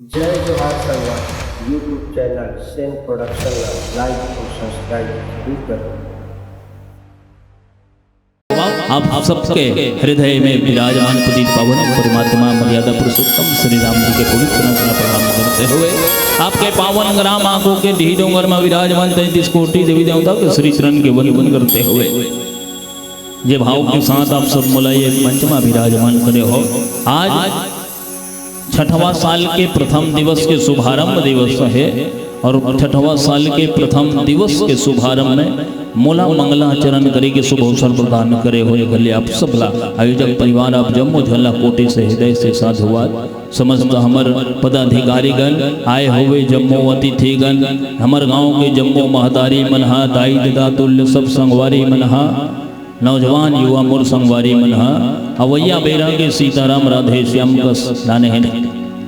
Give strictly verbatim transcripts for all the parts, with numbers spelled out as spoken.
जय जोहार संगवारी, YouTube चैनल सेन प्रोडक्शन ला लाइक अउ सब्सक्राइब जरूर करो। आप सबके हृदय में विराजमान पतित पावन परमात्मा मर्यादा पुरुषोत्तम श्री राम जी के पवित्र नाम का प्रणाम करते हुए, आपके पावन ग्राम आंखों के डीह डोंगर में विराजमान तैंतीस कोटि देवी देवता के श्री चरण के वंदन करते हुए, जे भाव के साथ आप सब मोला ये मंच में विराजमान करे हो, आज छठवां साल के प्रथम दिवस के शुभारंभ दिवस हे अउ छठवां साल के प्रथम दिवस के शुभारंभ में मोला मंगलाचरण करे के शुभ अवसर प्रदान करे होय, भले आप सबला आयोजक परिवार, आप जम्मो झन ला कोटि से हृदय से साधुवाद। समस्त हमर पदाधिकारीगण, आए हुए जम्मो अतिथिगण, हमर गांव के जम्मो महतारी मन हा, दाई ददा तुल्य सब संगवारी मन हा, नौजवान युवा मोर संगवारी मन हा, अवइया बेरा के सीताराम राधेश्याम कस नाने हे,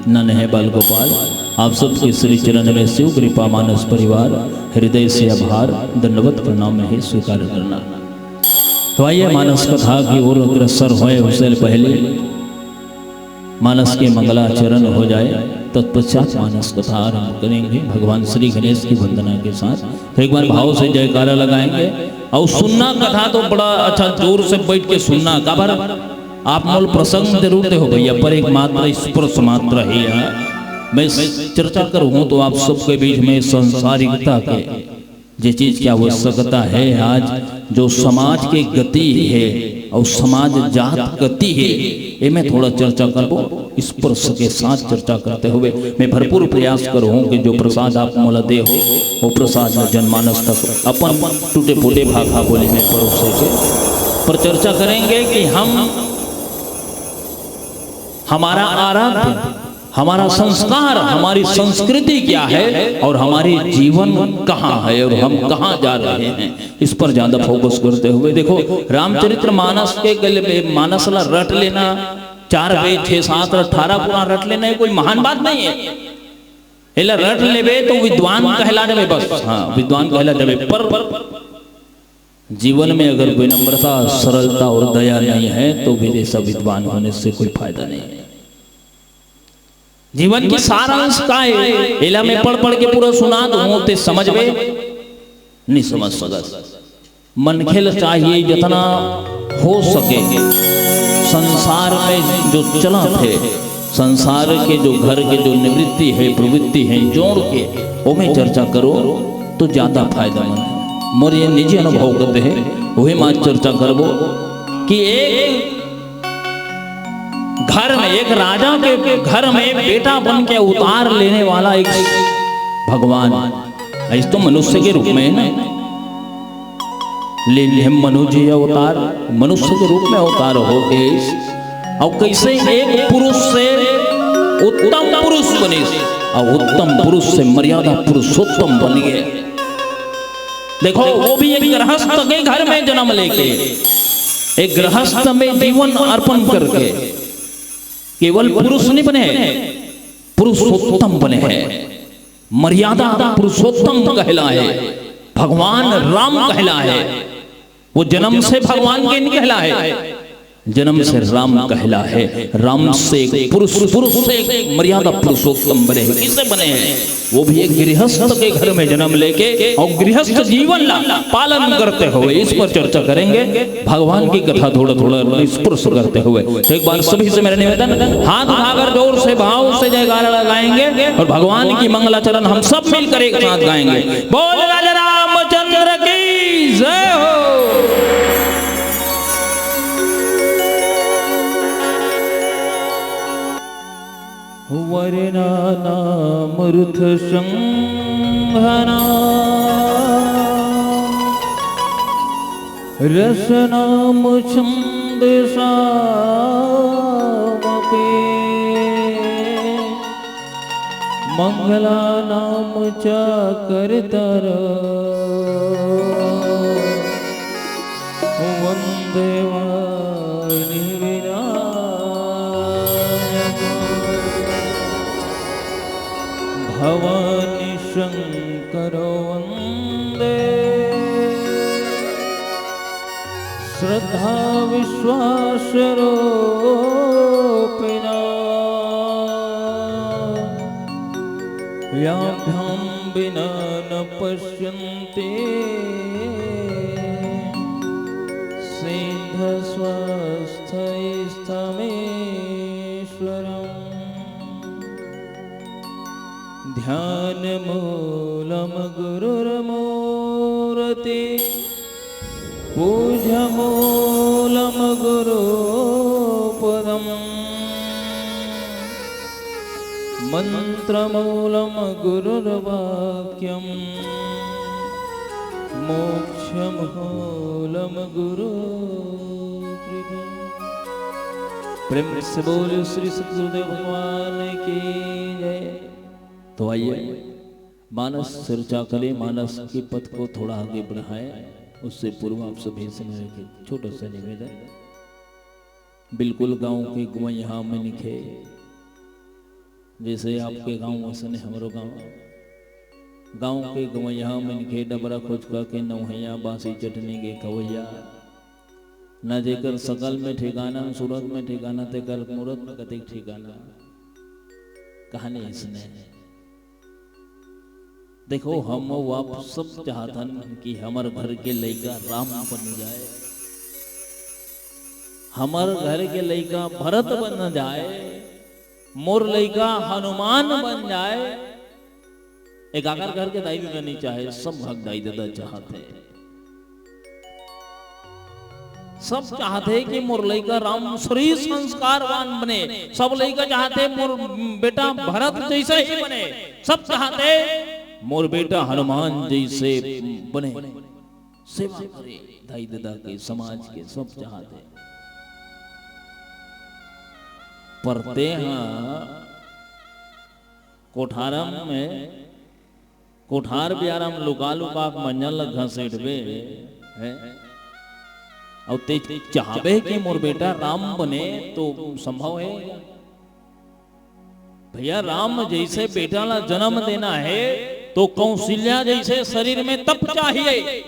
नाने हे बाल गोपाल, आप सबके श्री चरण में शिव कृपा मानस परिवार हृदय से आभार दंडवत प्रणाम हे स्वीकार करना। तो आइए मानस कथा की ओर अग्रसर होए, उससे पहले मानस के मंगलाचरण हो जाए, तत्पश्चात मानस कथा आरंभ करेंगे भगवान श्री गणेश की वंदना के साथ। तो एक बार भाव से जयकारा लगाएंगे अउ सुनना कथा तो बड़ा अच्छा जोर से बैठ के सुनना। काबर आप मोल प्रसंग जरूर दे हो भैया, पर एक मात्र स्पर्श मात्र ही है। मैं चर्चा करूँ तो आप सबके बीच में सांसारिकता के जे चीज के आवश्यकता हे, आज जो समाज के गति हे अउ समाज जात गति हे, एमे थोड़ा चर्चा करबो। स्पर्श के साथ चर्चा करते हुए मैं भरपूर प्रयास करूँ कि जो प्रसाद आप मोला दे हो, वो प्रसाद ला जनमानस तक अपन टूटे फूटे भाखा बोली में परोसे के पर चर्चा करेंगे कि हम, हमारा आराध्य, हमारा संस्कार, हमारी संस्कृति क्या है और हमारे जीवन कहाँ है और हम कहाँ जा रहे हैं, इस पर ज्यादा फोकस करते हुए। देखो, रामचरित्र मानस के गले में मानस ला रट लेना, चार वेद, छह शास्त्र, अठारह पुराण रट लेना, ये कोई महान बात नहीं है। एला रट लेबे तो विद्वान कहला जाबे, बस, हाँ, विद्वान कहला जाबे। पर जीवन में अगर विनम्रता, सरलता और दया नहीं है तो भी ऐसा विद्वान होने से कोई फायदा नहीं है। जीवन के सारांश का है, एला मैं पढ़ पढ़ के पूरा सुना दूं ते समझबे, नहीं समझ सकस। मनखे ल चाहिए जतना हो सके संसार में जो चलत हे, संसार के जो घर के जो निवृत्ति हे, प्रवृत्ति हे, जोड़ के ओमे चर्चा करो तो ज्यादा फायदेमंद हे। मोर ये निजी अनुभव कथे हे, वही मा चर्चा करबो कि एक घर में, एक राजा के घर में बेटा बन के अवतार लेने वाला एक भगवान, ऐस तो मनुष्य के रूप में हे ना, लेने मनुज अवतार, मनुष्य के रूप में अवतार हो के, अउ कैसे एक पुरुष से उत्तम पुरुष बने, अउ उत्तम पुरुष से मर्यादा पुरुषोत्तम बन गए। देखो, वो भी एक गृहस्थ के घर में जन्म लेके, एक गृहस्थ में जीवन अर्पण करके केवल पुरुष नहीं बने, पुरुषोत्तम बने हैं। मर्यादा पुरुषोत्तम कहलाए, भगवान राम कहलाए। वो जन्म से भगवान के नहीं कहलाए, जन्म से राम कहलाए। राम से एक पुरुष, पुरुष से एक मर्यादा पुरुषोत्तम बने हैं। किससे बने हैं? वो भी एक गृहस्थ के घर में जन्म लेके अउ गृहस्थ जीवन ला पालन करते हुए, इस पर चर्चा करेंगे। भगवान की कथा थोड़ा थोड़ा स्पर्श करते हुए। तो एक बार सभी से मेरा निवेदन, हाथ उठाकर जोर से भाव से जयकारा लगाएंगे अउ भगवान की मंगलाचरण हम सब मिलकर एक साथ गाएंगे। बोल राजा रामचंद्र की जय हो। वर्णानामर्थसंहना रसनाम छंदसामपि मंगलानाम च कर्तार वंदे वाणी विनायक। भवानी शंकर वंदे श्रद्धा विश्वास रूपिणा। व्याभ्यां विना न पश्यन्ति सिद्धस्वस्थस्थमीश्वरम्। ध्यानमूलं गुरोर्मूर्ति पूजामूलं गुरोपदम्। मन्त्रमूलं गुरोर्वाक्यम्। मोक्षमूलं गुरोर्कृपा। प्रेम से बोल श्री सतगुरुदेव भगवान की जय। तो आइए, मानस चर्चा के लिए मानस के पथ को थोड़ा आगे बढ़ाएं। उससे पूर्व आप सभी से मेरा एक छोटा सा निवेदन, बिल्कुल गांव के गंवइहा मनखे, जैसे आपके गांव वैसने हमरो गांव, गांव के गंवइहा मनखे, डबरा खोचका के नौहैया, बासी चटनी के खवैया, ना जेकर सकल में ठिकाना, सूरत में ठिकाना, तेकर मूरत में कतेक ठिकाना। कहानी इसने है। देखो, हम अउ आप सब चाहथन कि हमर घर के लइका राम बन जाए, हमर घर के लइका भरत बन जाए, मोर लइका हनुमान बन जाए। एकाकर घर के दाई ददा नहीं चाहे, सब घर दाई ददा चाहथे। सब चाहथे कि मोर लइका राम श्री संस्कारवान बने, सब लइका चाहथे मोर बेटा भरत जैसे ही बने, सब चाहथे मोर बेटा हनुमान जैसे बने, सेवा करे दाई ददा के, समाज के, सब चाहथे। पर तेहा कोठारम में, कोठार बियारम लुका लुका के मंजन ल घसेटबे, हैं? अउ ते चाहबे कि मोर बेटा राम बने, तो संभव है? भैया, राम जैसे बेटा ला जन्म देना है, तो कौशल्या जैसे शरीर में तप चाहिए।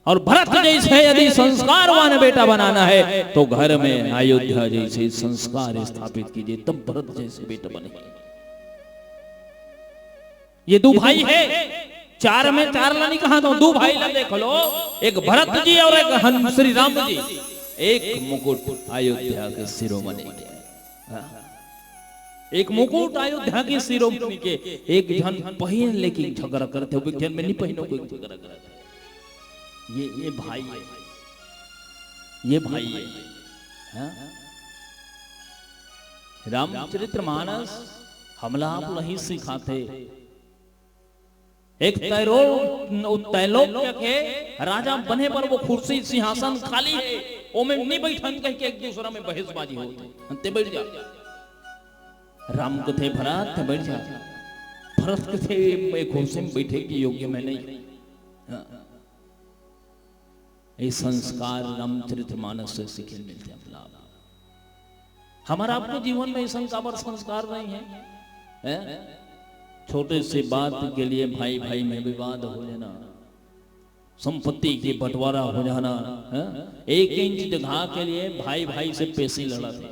और भरत जैसे यदि संस्कारवान बेटा बनाना है, तो घर में अयोध्या जैसे संस्कार स्थापित कीजिए, तब भरत जैसे बेटा बने। ये दू भाई है, चार में चार ला नहीं कहा, तो दू भाई ला देख लो, एक भरत जी और एक हन-, श्री राम जी। एक मुकुट अयोध्या के शिरोमणि के। हाँ। एक मुकुट अयोध्या के शिरोमणि के, एक झन पहिन लेके झगड़ा करथे, एक झन में नहीं पहिनो कोई झगड़ा करथे। ये, ये भाई है, ये भाई है। हाँ? रामचरित मानस हमला आप ल ही सिखाथे। एक तैरो-, त्रैलोक्य के राजा बने बर वो कुर्सी सिंहासन खाली है, ओमे नहीं बैठन कह के एक दूसरा में बहसबाजी होथे। ते बैठ जा। राम कथे, "भरत, ते बैठ जा।" भरत कथे, "मैं कुर्सी में बैठे के योग्य मैं नहीं।" हाँ। ये संस्कार रामचरित मानस से सीखे मिलथे हमला। हमर आपके जीवन में ऐसा काबर संस्कार नहीं है, हैं? छोटे से बात के लिए भाई भाई में विवाद हो जाना, संपत्ति के बंटवारा हो जाना, हैं? एक इंच जगह के लिए भाई भाई से पेशी लड़थे,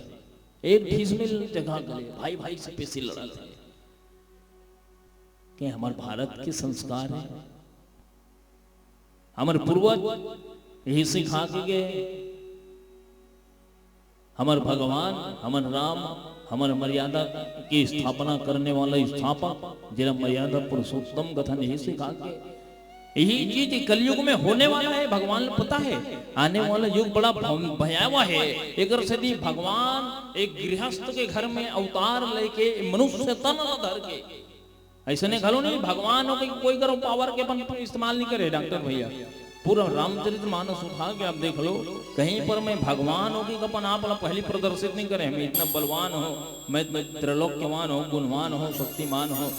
एक डिसमिल जगह के लिए भाई भाई से पेशी लड़थे। के हमर भारत के संस्कार है, हमर पूर्वज यही सिखा के गए। हमर भगवान, हमर राम, हमर मर्यादा की स्थापना करने वाला स्थापक, जेला मर्यादा पुरुषोत्तम कथन, यही सिखा के। यही चीज कलयुग में होने वाला है, भगवान ल पता है। आने वाला युग बड़ा भम-, भयावह है। एकर सेती भगवान एक गृहस्थ के घर में अवतार लेके मनुष्य तन ल धर के, ऐसने घलो नहीं, भगवान हो के कोई करो पावर के अपन इस्तेमाल नहीं करे डॉक्टर भैया। पूरा रामचरित मानस उठा के आप देख लो, कहीं पर मैं भगवान हो के अपन आप ला पहली प्रदर्शित नहीं करे, मैं इतना बलवान हो, मैं इतना त्रैलोक्यवान हो, गुणवान हो, शक्तिमान हो।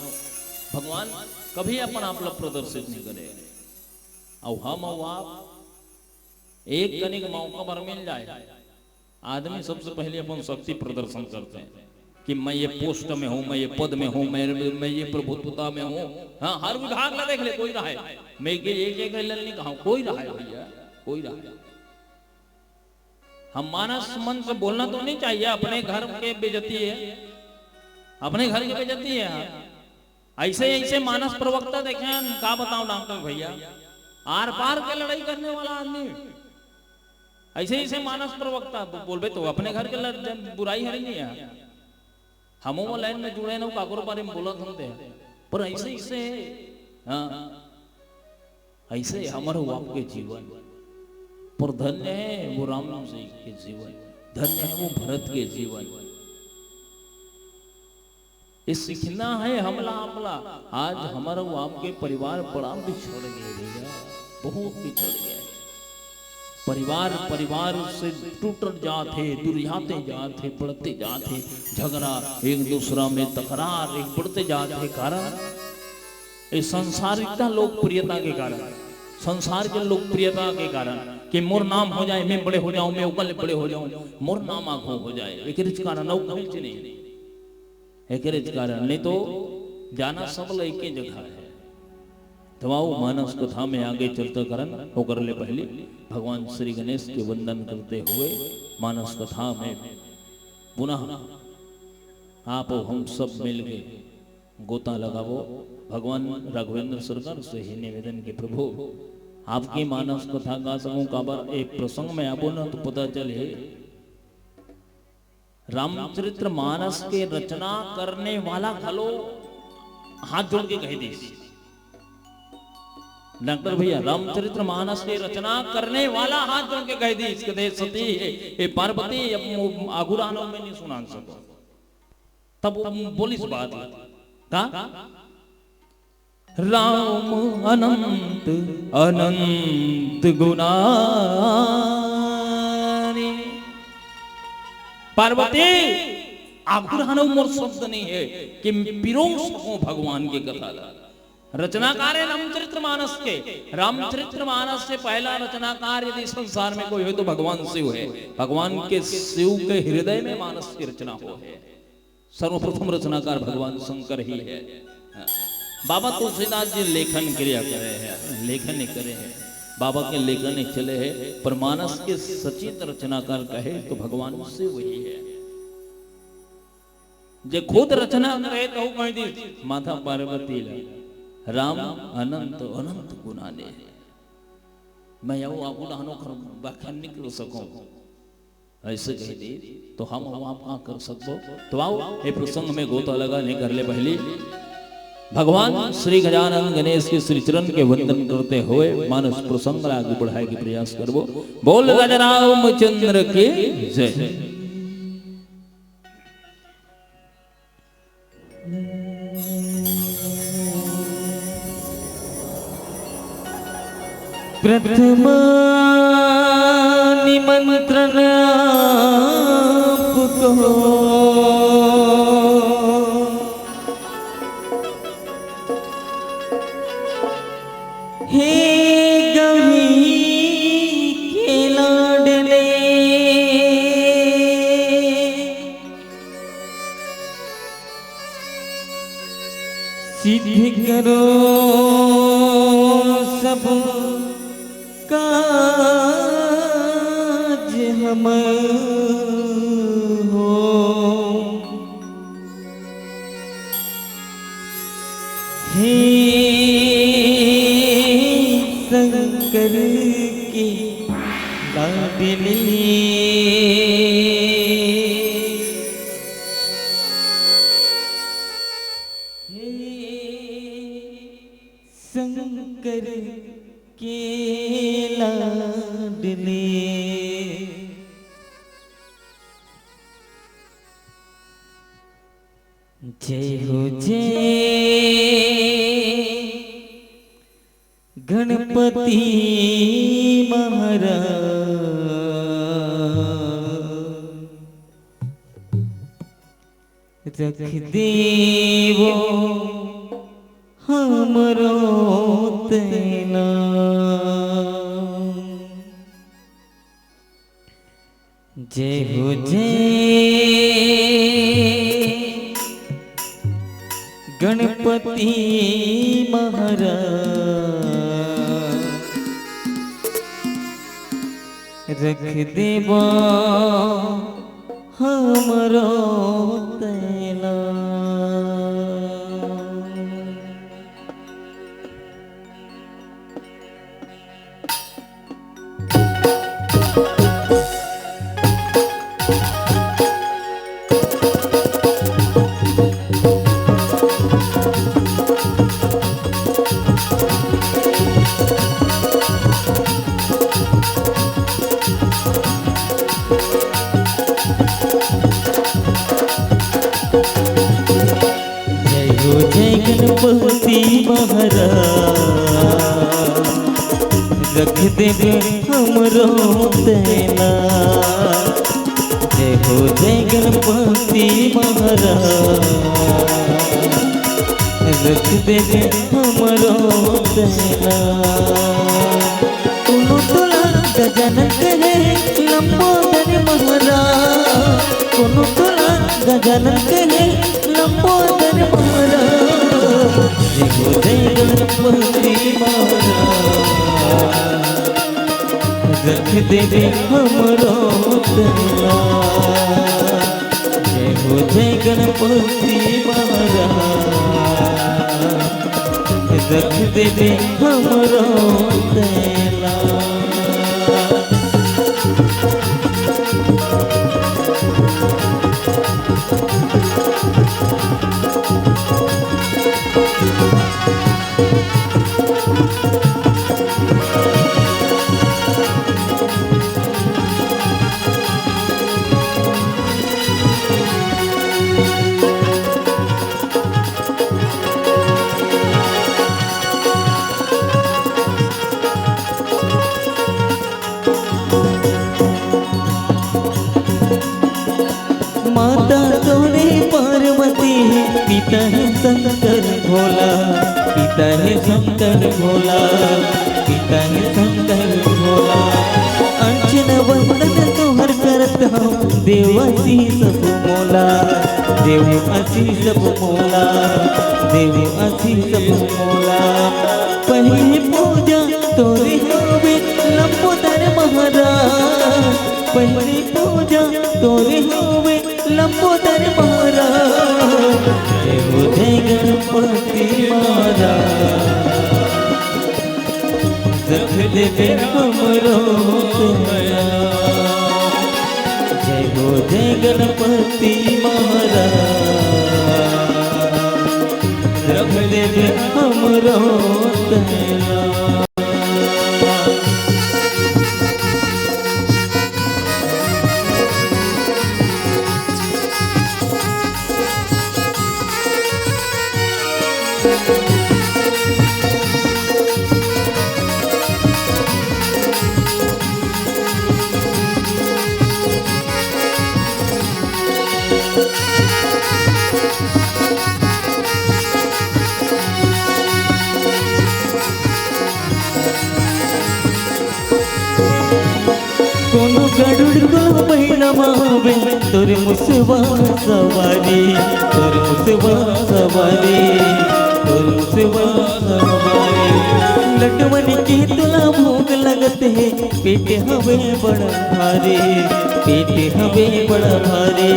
भगवान कभी अपन आप ला प्रदर्शित नहीं करे। अउ हम अउ आप एक कनिक मौका पर मिल जाए, आदमी सबसे पहले अपन शक्ति प्रदर्शन करथे कि मैं ये पोस्ट में हूँ, मैं ये पद में हूँ, मैं, मैं ये प्रभुत्वता में हूँ। हाँ, हर विभाग ला देख ले, कोई रहा है। मैं के एक एक ला नहीं कहा, कोई रहा है भैया, कोई रहा है। हम मानस मन से बोलना तो नहीं चाहिए, अपने घर के बेइज्जती है, अपने घर की बेइज्जती है। हाँ। ऐसे ऐसे मानस प्रवक्ता देखे हैं, का बताओ डॉक्टर भैया, आर पार के लड़ाई करने वाला आदमी। ऐसे ऐसे मानस प्रवक्ता ब-, बोलबे तो अपने घर के लड़-, जन बुराई हरे नहीं है। हमो वो लाइन में जुड़े न, काकरो बारे में बोलत होते हैं, पर ऐसे ऐसे, हाँ, ऐसे हमर वो आपके जीवन, पर धन्य है वो राम जी के जीवन, धन्य है वो भरत के जीवन। ये सीखना है हमला, हमला। आज हमर वो आपके परिवार बड़ा बिछड़ गए भैया, बहुत बिछड़ गए। परिवार, परिवार से टूटत जात हे, दुरिहाते जात हे, बढ़ते जात हे, झगड़ा, एक दूसरा में तकरार, एक बढ़ते जात हे। कारण ये संसारिकता, लोकप्रियता के कारण, संसार के लोकप्रियता के कारण कि मोर नाम हो जाए, मैं बड़े हो जाऊं, मैं ओकर ले बड़े हो जाऊं, मोर नाम आगू हो जाए, एकरेच कारण अउ कुछ नहीं। एकरेच कारण, नहीं तो जाना सब ल एके जगह है। तो आओ मानस कथा में आगे चलता करन, ओकर ले पहले भगवान श्री गणेश के वंदन करते हुए मानस कथा में पुनः आप हम सब मिलके गोता लगावो। भगवान राघवेंद्र सरकार से ही निवेदन के प्रभु, आपके मानस कथा गा सकूं, काबर एक प्रसंग में आबो ना तो पता चले रामचरित्र मानस के रचना करने वाला घलो हाथ जोड़ के कह दीस। डॉक्टर भैया, रामचरित्र मानस के रचना करने वाला हाथ जोड़ के कह दीस, कहे, "सती हे, हे पार्वती, अब मो-, आगू रहना मैं नहीं सुना सको।" तब वो बोलिस बात, का? राम अनंत अनंत गुणानी। पार्वती, आगू रहना मोर शब्द नहीं है कि पिरोस हो भगवान के कथा ला। रचनाकार है रामचरित्र मानस के। रामचरित्र मानस से पहला रचनाकार यदि संसार में कोई हो तो भगवान शिव है। भगवान के शिव के हृदय में मानस की रचना हो है। सर्वप्रथम रचनाकार भगवान शंकर ही है। हाँ। बाबा तुलसीदास जी लेखन क्रिया करे हैं, लेखन ही करे हैं। बाबा के लेखन ही चले हैं, पर मानस के सचित रचनाकार कहे तो भगवान शिव ही है। जे खुद रचना करे तो कह दी माता पार्वती ला, "राम अनंत अनंत गुणाने।" मैं यहू आगू डहनो कर व्याख्यान नहीं कर सकूं। ऐसे कह दी तो हम, हम आप का कर सकबो? तो आओ, ये प्रसंग में गोता लगा नहीं कर ले पहली। भगवान श्री गजानन गणेश के श्री चरण के वंदन करते हुए मानस प्रसंग ला आगे बढ़ाए के प्रयास करबो। बोल राजा रामचंद्र की जय। प्रथम निमंत्रण आपको, हे गही के लाडले। सिद्ध करो सब काज हम हो। हे शंकर के लाडले। हे शंकर के लाडले। जय हो जय गणपति महाराज। रख देवो हमरो तेला। जय हो जय गणपति महाराज। रख देवा हमरो तेला। हो जय गणपति महाराज, रख देबे हमरो तैना। जय हो जय गणपति महाराज, रख देबे हमरो तैना। कोनो तोला गजानन कहे लंबोदर महाराज, कोनो तोला गजानन कहे लंबोदर महाराज। जय हो जय गणपति महाराज, रख देबे हमरो तैना। जय हो जय गणपति महाराज, रख देबे हमरो तैना। माता तोरे पार्वती हे, पिता हे शंकर भोला, पिता हे शंकर भोला, पिता हे शंकर भोला। अर्चन वंदन तोहर करत हँव, देव आशीष सब मोला, देव आशीष सब मोला, देव आशीष सब मोला। पहली पूजा तोरे होवे लंबोदर महाराज, पहली पूजा तोरे होवे लंबोदर महाराज। जय हो जय गणपति महाराज, रख देबे हमरो तैना। जय हो जय गणपति महाराज, रख देबे हमरो तैना। कोनो गरुड़ कोनो बहिना मावे, तोर मुसवा सवारी, तोर मुसवा सवारी, तोर मुसवा सवारी। लटवन के तोला भोग लगत हे, पेट हवे बड़ा भारी, पेट हवे बड़ा भारी,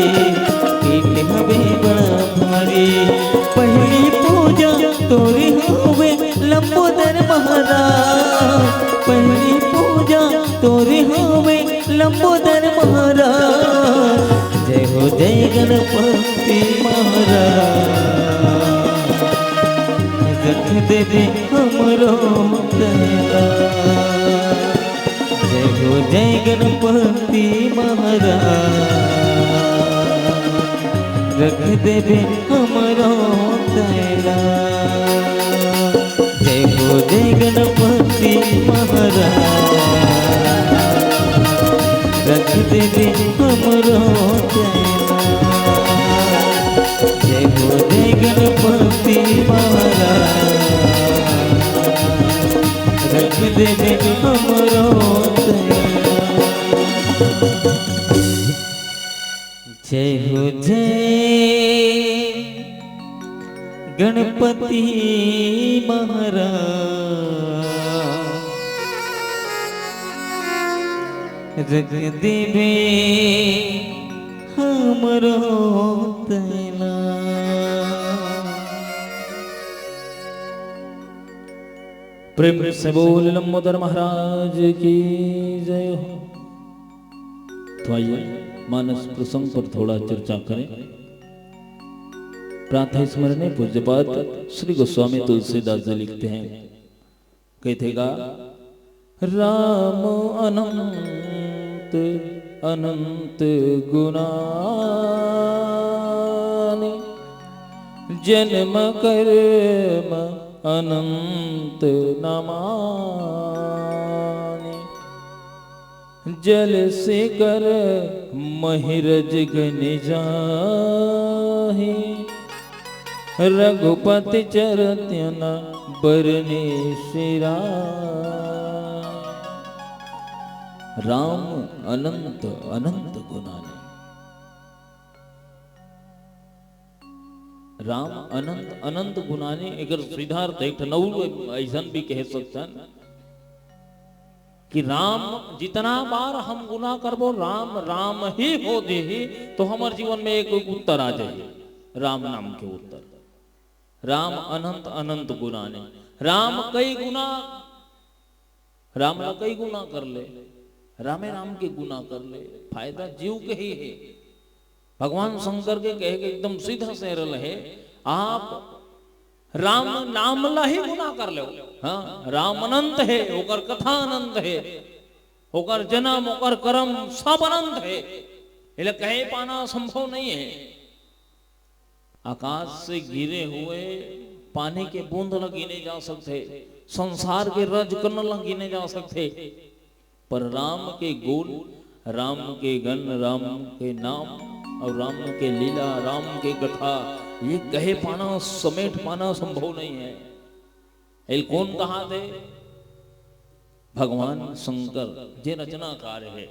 पेट हवे बड़ा भारी। पहली पूजा तोरे होवे लंबोदर महाराज, पहली पूजा तोरे होवे लंबोदर महाराज। जय हो जय गणपति महाराज, रख देबे हमरो तैना। जय हो जय गणपति महाराज, रख देबे हमरो तैना। जय हो जय गणपति महाराज, रख देबे हमरो तैना। जय हो जय गणपति महाराज, रख देबे हमरो तैना। जय हो जय गणपति महाराज, रख देबे हमरो तैना। प्रेम से बोल लंबोदर महाराज की जय हो। तो आइए, मानस प्रसंग पर थोड़ा चर्चा करें। प्रातः स्मरण में पूज्यपाद श्री गोस्वामी तुलसीदास जी लिखते हैं, कहते गा, राम अनंत अनंत गुणानि, जन्म कर्म अनंत न माने, जल से कर महिरज गनि जाहि, रघुपति चरत न बरने सिरा। राम अनंत अनंत गुणाने। राम अनंत अनंत गुणाने, एकर सीधा अर्थ एक ठन अउ अइसन भी कह सकथन कि राम जितना बार हम गुना करबो, राम राम ही हो देही, तो हमर जीवन में एक उत्तर आ जाही, राम नाम के उत्तर। राम अनंत अनंत गुणाने, राम कई गुना, राम ला कई गुना कर ले, रामे राम के गुना कर ले, फायदा जीव के ही हे। भगवान शंकर के कहे के एकदम सीधा सरल हे, आप राम नाम ला ही गुना कर लो। हाँ, राम अनंत हे, ओकर कथा अनंत हे, ओकर जन्म, ओकर कर्म सब अनंत हे। एला कहे पाना संभव नहीं हे। आकाश से गिरे हुए पानी के बूंद ला गिने जा सकथे, संसार के रजकण ला गिने जा सकथे, पर राम के गुण, राम के गण, राम के नाम अउ राम के लीला, राम के कथा, ये कहे पाना, समेट पाना संभव नहीं हे। एला कोन कहाथे? भगवान शंकर, जे रचनाकार हे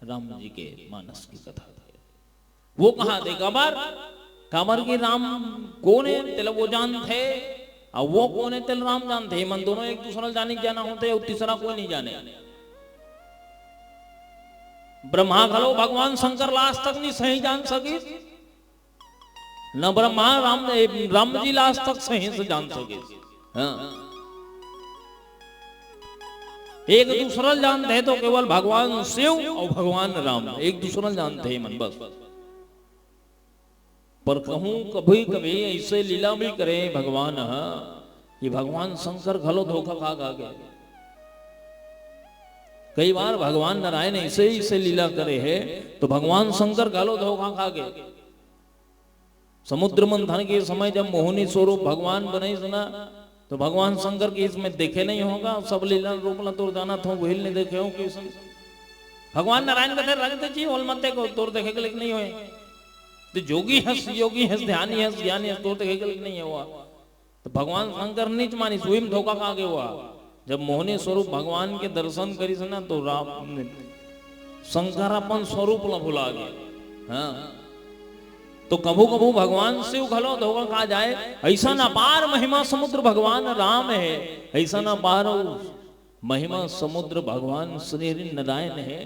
राम जी के मानस के कथा। वो कहाथे, काबर? काबर कि राम कोन हे, तेला वो जानथे, अउ वो कोन हे, तेला राम जानथे। एमन दोनों एक दूसरा ला जाने के जाना होथे, अउ तीसरा कोई नहीं जाने। ब्रह्मा घलो भगवान शंकर ला आज तक नहीं सही जान सकिस, न ब्रह्मा राम, ए, राम जी ला आज तक सही से जान सकिस। हाँ। एक दूसरा ला जानथे तो केवल भगवान शिव अउ भगवान राम एक दूसरा ला जानथे एमन बस। पर कहूं कभी कभी अइसे लीला भी करे भगवान ह कि भगवान शंकर घलो धोखा खा खा के। कई बार भगवान नारायण अइसे ही अइसे लीला करे हे तो भगवान शंकर घलो धोखा खा के। समुद्र मंथन के समय जब मोहिनी स्वरूप भगवान बनिस ना, तो भगवान शंकर के इसमें देखे नहीं होगा, सब लीला रूप ला तोर जाना थो, वही नहीं देखे हो कि इसमें भगवान नारायण कथे, "रख दे जी, ओल मत देखो, तोर देखे के लायक नहीं होय। तो जोगी हस, योगी हस, ध्यानी हस, ज्ञानी हस, तोर देखे के लायक नहीं होय।" तो भगवान शंकर नीच मानिस, उही में धोखा खा के हुआ। जब मोहिनी स्वरूप भगवान के दर्शन करिस ना, तो राम, शंकर अपन स्वरूप ला भुला गे। हाँ, तो कभू कभू भगवान शिव घलो धोखा खा जाए। अइसन अपार महिमा समुद्र भगवान राम हे, अइसन अपार महिमा समुद्र भगवान श्री हरि नारायण हे।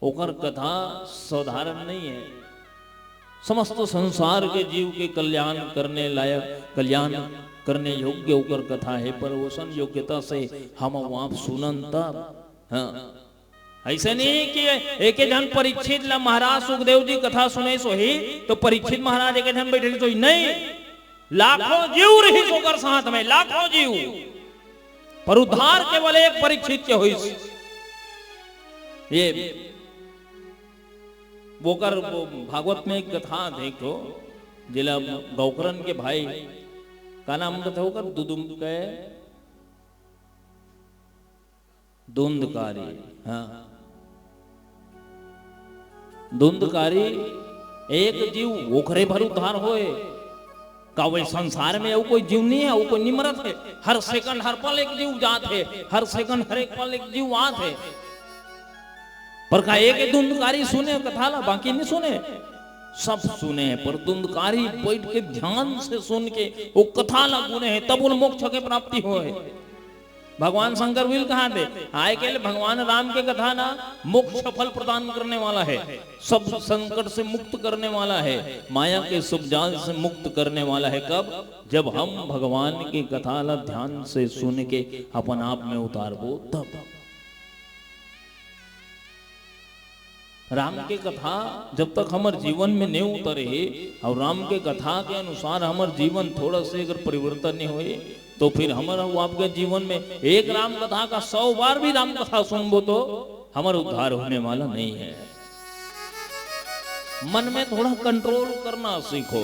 ओकर कथा साधारण नहीं हे। समस्त संसार के जीव के कल्याण करने लायक, कल्याण करने योग्य ओकर कथा हे, पर ओसन योग्यता से हम अउ आप सुनन तब। हाँ, अइसे नहीं कि एके झन परीक्षित ला महाराज सुखदेव जी कथा सुनइस होही, तो परीक्षित महाराज एके झन बइठे रहिस होही, नहीं, लाखों जीव रहिस ओकर साथ में, लाखों जीव, पर उद्धार केवल एक परीक्षित के होइस। ये वोकर वो भागवत में एक कथा देखो, जेला गौकरन के भाई, का नाम कथे ओकर? दुदुम के धुंधकारी, हाँ। धुंधकारी एक जीव ओकरे भर उद्धार होए। का वो संसार में अउ कोई जीव नहीं हे, अउ कोई नहीं मरत हे? हर सेकंड, हर पल एक जीव जात हे, हर सेकंड, हर एक पल एक जीव आत हे। पर का एक धुंधकारी सुने कथा ला, बाकी नहीं सुने? सब सुने, पर धुंधकारी बैठ के ध्यान से सुन के वो कथा ला गुने हे, तब उन मोक्ष के प्राप्ति होए। भगवान शंकर भी कहा थे, आय के लिए भगवान राम के कथा ना मोक्ष फल प्रदान करने वाला हे, सब संकट से मुक्त करने वाला हे, माया के सब जाल से मुक्त करने वाला हे। कब? जब हम भगवान के कथा ला ध्यान से सुन के अपन आप में उतारबो तब। राम के कथा जब तक हमर जीवन में नहीं उतरे हे अउ राम के कथा के अनुसार हमर जीवन थोड़ा से अगर परिवर्तन नहीं होए, तो फिर हमर अउ आपके जीवन में एक राम कथा का सौ बार भी राम कथा सुनबो तो हमर उद्धार होने वाला नहीं हे। मन में थोड़ा कंट्रोल करना सीखो।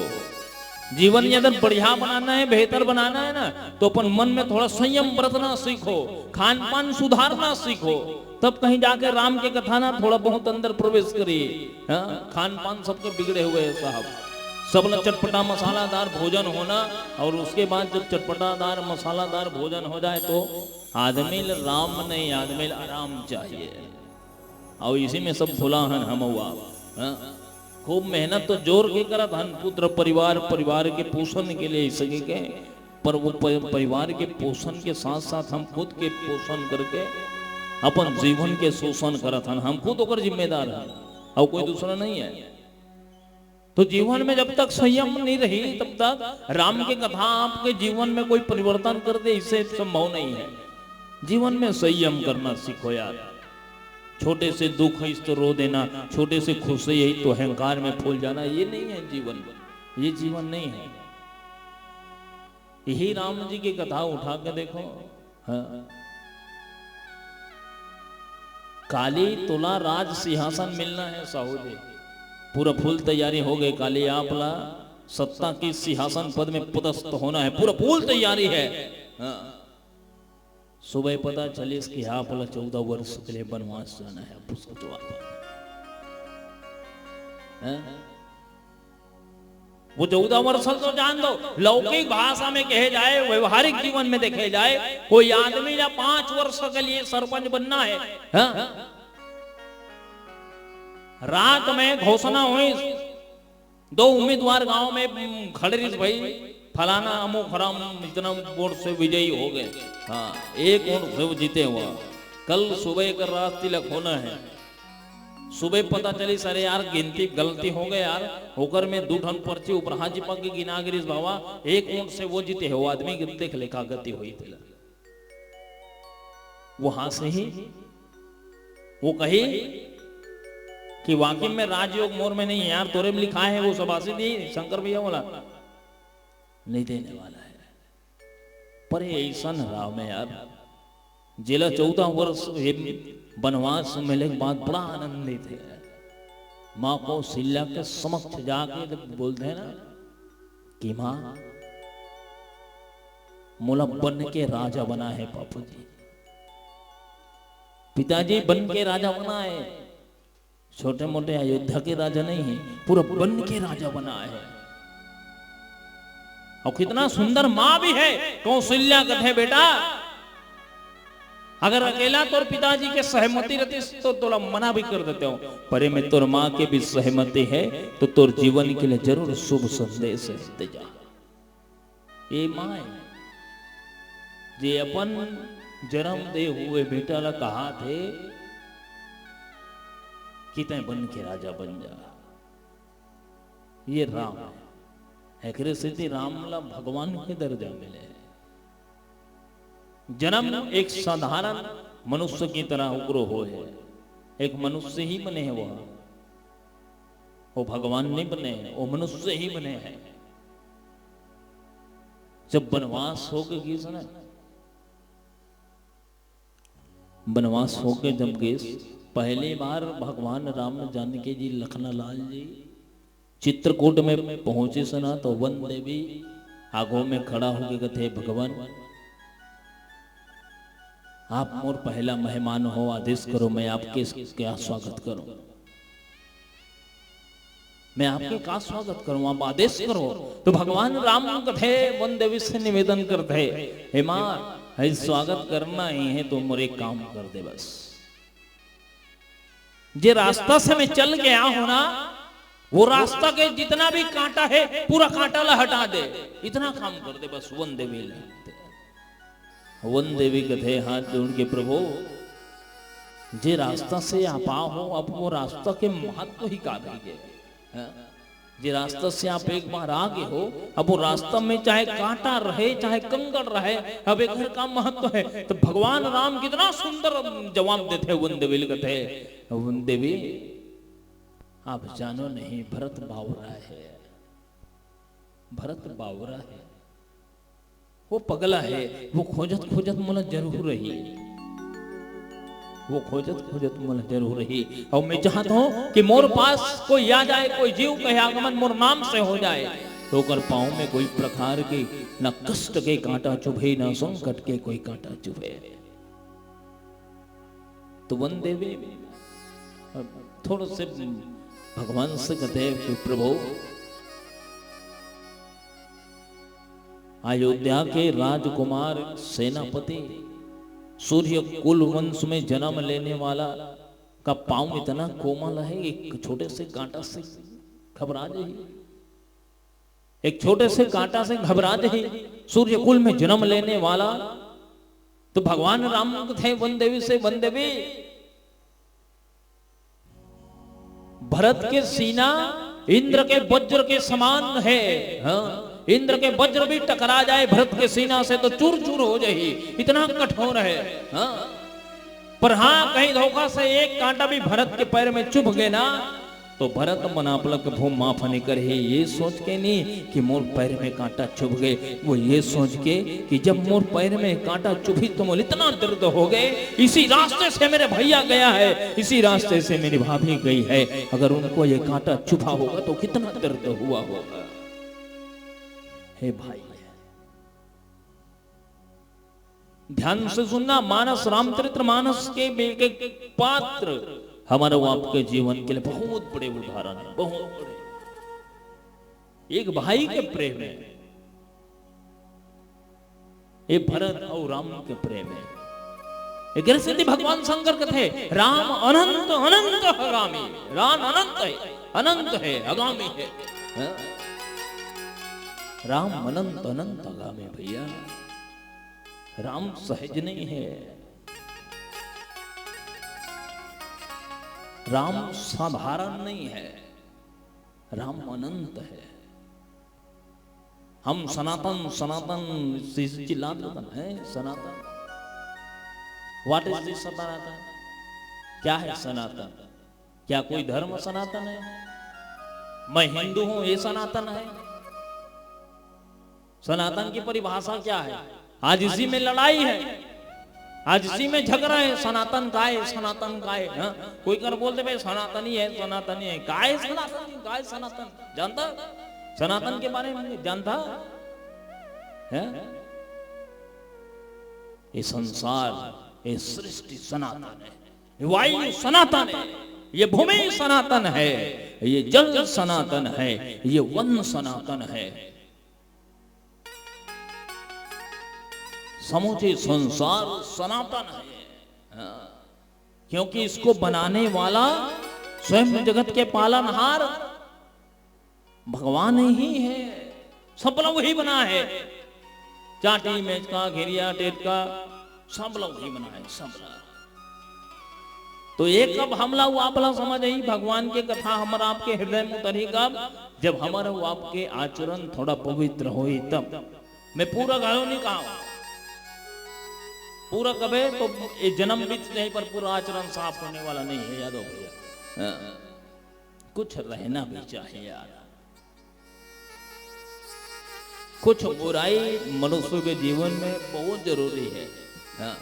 जीवन यदि बढ़िया बनाना है, बेहतर बनाना है ना, तो अपन मन में थोड़ा संयम बरतना सीखो, खान पान सुधारना सीखो, तब कहीं जाके राम के कथा ना थोड़ा बहुत अंदर प्रवेश करी। हाँ, खान पान सबके बिगड़े हुए हैं साहब। सबला चटपटा मसालादार भोजन होना, और उसके बाद जब चटपटादार मसालादार भोजन हो जाए तो आदमी ल राम नहीं, आदमी ल आराम चाहिए। और इसी में सब भुला हन हम आप। हाँ? खूब मेहनत तो जोर के करत हन, पुत्र परिवार, परिवार के पोषण के लिए सके के, पर वो प-, परिवार के पोषण के साथ साथ हम खुद के पोषण करके अपन जीवन के शोषण करत हन। हम खुद ओकर जिम्मेदार हन, और कोई दूसरा नहीं है। तो जीवन में जब तक संयम नहीं रही, तब तक राम के कथा आपके जीवन में कोई परिवर्तन कर दे, इससे संभव नहीं है। जीवन में संयम करना सीखो यार। छोटे से दुख है तो रो देना, छोटे से खुशी है तो अहंकार में फूल जाना, ये नहीं है जीवन, ये जीवन नहीं है। यही राम जी की कथा उठा के देखो। हाँ। काली तोला राज सिंहासन मिलना है साहू जी। पूरा फुल तैयारी हो गई, काली आपला सत्ता की सिंहासन पद में पदस्थ होना है, पूरा फुल तैयारी है। हाँ। सुबह पता चलिस कि आपला चौदह वर्ष के लिए वनवास जाना है। पूछो तो आप। हैं? वो चौदह वर्ष तो जान दो, लौकिक भाषा में कहे जाए, व्यवहारिक जीवन में देखे जाए, कोई आदमी ना पांच वर्ष के लिए सरपंच बनना है, हाँ? रात में घोषणा हुई, दो उम्मीदवार गांव में खड़े रहिस, भाई फलाना अमुक हराम इतना वोट से विजयी हो गए। हाँ, एक वोट से वो जीते हुआ। कल सुबह का राज तिलक होना है। सुबह पता चली, अरे यार, गिनती गलती हो गई यार, ओकर में दू ठन पर्ची उपराहा जी पग के गिना गिरिस बाबा, एक वोट से वो जीते हो, आदमी के देख ले का गति हुई तेला। वहां से ही वो कही कि वाकई में राजयोग मोर में नहीं है यार, तोरे में लिखा है, वो सब आशीष दी शंकर भैया वाला नहीं देने वाला है। पर ये ऐसा राम है यार, जेला चौदह वर्ष ये वनवास मिले के बाद बड़ा आनंदित है। माँ कौशल्या के समक्ष जाके जब बोलते हैं ना कि माँ, मोला बन के राजा बना है बापू जी, पिताजी बन के राजा बना है, छोटे मोटे अयोध्या के राजा नहीं है, पूरा बन के राजा बना है। और कितना सुंदर माँ भी है, कौशल्या कथे, बेटा, अगर अकेला तोर पिताजी के सहमति रहती तो तोला मना भी कर देते हो, पर ये में तोर माँ के भी सहमति है, तो तोर जीवन के लिए जरूर शुभ संदेश है। दे जा। ये माँ है, जे अपन जन्म दे हुए बेटा ला कहा थे कि तैं बन के राजा बन जा। ये राम है। एकरे सेती राम ला भगवान के दर्जा मिले। जन्म एक साधारण मनुष्य की तरह उग्र हो है, एक मनुष्य ही बने हैं वह। वो भगवान नहीं बने हैं, वो मनुष्य ही बने हैं। जब वनवास होके गिस ना, वनवास होके जब गिस, पहली बार भगवान राम जानकी जी, लखना लाल जी चित्रकूट में पहुंचिस ना, तो वन देवी आगो में खड़ा होके कथे, भगवान, आप मोर पहला मेहमान हो, आदेश करो, मैं आपके क्या स्वागत करूं, मैं आपके का स्वागत करूं, आप आदेश करो। तो भगवान राम कथे, वन देवी से निवेदन करथे, हे माँ, हे स्वागत करना ही है तो मोर एक काम कर दे बस। जे रास्ता से मैं चल गया हूं ना, वो रास्ता के जितना भी कांटा है, पूरा कांटा ला हटा दे, इतना काम कर दे बस, वन देवी ला। वन देवी कथे हाथ जोड़ के, प्रभु, जे रास्ता से आप आ हो, अब वो रास्ता के महत्व ही का रह गए? हाँ? जे रास्ता से आप एक बार आ गए हो, अब वो रास्ता में चाहे कांटा रहे, चाहे कंकड़ रहे, अब एकर का महत्व है? तो भगवान राम कितना सुंदर जवाब देथे, वन देवी ल कथे, वन देवी, आप जानो नहीं, भरत बावरा है, भरत बावरा है, वो पगला है, वो खोजत खोजत मोला जरूर रही, वो खोजत खोजत मोला जरूर रही। और मैं चाहता हूं कि मोर पास कोई आ जाए, कोई जीव कहे आगमन मोर नाम से हो जाए, तो ओकर पाँव में कोई प्रकार के न कष्ट के कांटा चुभे, न संकट के कोई कांटा चुभे। तो वन देवी थोड़ा से भगवान से कहते हैं कि प्रभु, अयोध्या के राजकुमार सेनापति सूर्य कुल वंश में जन्म लेने वाला का पाँव इतना कोमल है, एक छोटे से कांटा से घबरा जाए। एक छोटे से कांटा से घबरा जाए सूर्य कुल में जन्म लेने वाला। तो भगवान राम थे वन देवी से, वन देवी, भरत के सीना इंद्र के वज्र के समान है। हाँ, इंद्र के वज्र भी टकरा जाए भरत के सीना से तो चूर चूर हो जाए, इतना कठोर है। हाँ, पर हाँ, कहीं धोखा से एक कांटा भी भरत के पैर में चुभ गए ना, तो भरत मन आपला कभू माफ नहीं करही, ये सोच के नहीं कि मोर पैर में कांटा चुभ गए, वो ये सोच के कि जब मोर पैर में कांटा चुभी तो मोर इतना दर्द हो गए, इसी रास्ते से मेरे भैया गया है, इसी रास्ते से मेरी भाभी गई है, अगर उनको ये कांटा चुभा होगा तो कितना दर्द हुआ होगा। हे भाई, ध्यान से सुनना, मानस, रामचरित्र मानस के एक एक पात्र हमारे वो आपके जीवन के लिए बहुत बड़े उदाहरण है, बहुत बड़े। एक भाई के प्रेम है, ये भरत और राम के प्रेम है। एक सिद्धि भगवान शंकर कहते हैं, "राम अनंत अनंत अगामी।" राम अनंत है, अनंत है, अगामी है। हाँ? राम अनंत अनंत अगामी भैया। राम सहज नहीं है, राम साधारण नहीं है, राम अनंत है। हम सनातन, सनातन से चिल्लाते रहते हैं, सनातन। What is this सनातन? क्या है सनातन? क्या कोई धर्म सनातन है? मैं हिंदू हूं, ये सनातन है? सनातन की परिभाषा क्या है? आज इसी में लड़ाई है, आज इसी में झगड़ा है, सनातन काय, सनातन काय। हाँ? कोई कर बोलते, "भाई, सनातनी है, सनातनी है।" काय सनातनी, काय सनातन? जानता सनातन के बारे में? जानता है? ये संसार, ये सृष्टि सनातन है, ये वायु सनातन है, ये भूमि सनातन है, ये जल सनातन है, ये वन सनातन है, समूचे संसार सनातन है। हाँ, क्योंकि इसको बनाने वाला स्वयं जगत के पालनहार भगवान ही है, सबला वही बना है। चाटी मेचका, घेरिया टेटका, सबला वही बना है, सबला। तो एक कब हमला हुआ आपला समझ आई, भगवान के कथा हमर आपके हृदय में उतरी कब, जब हमर वो आपके आचरण थोड़ा पवित्र होई तब। मैं पूरा घलो नहीं कहा, पूरा कबे तो ये जन्म बीत जाए पर पूरा आचरण साफ होने वाला नहीं है यादव भैया। हाँ। कुछ रहना भी चाहिए यार। कुछ बुराई मनुष्य के जीवन में बहुत जरूरी है। हाँ।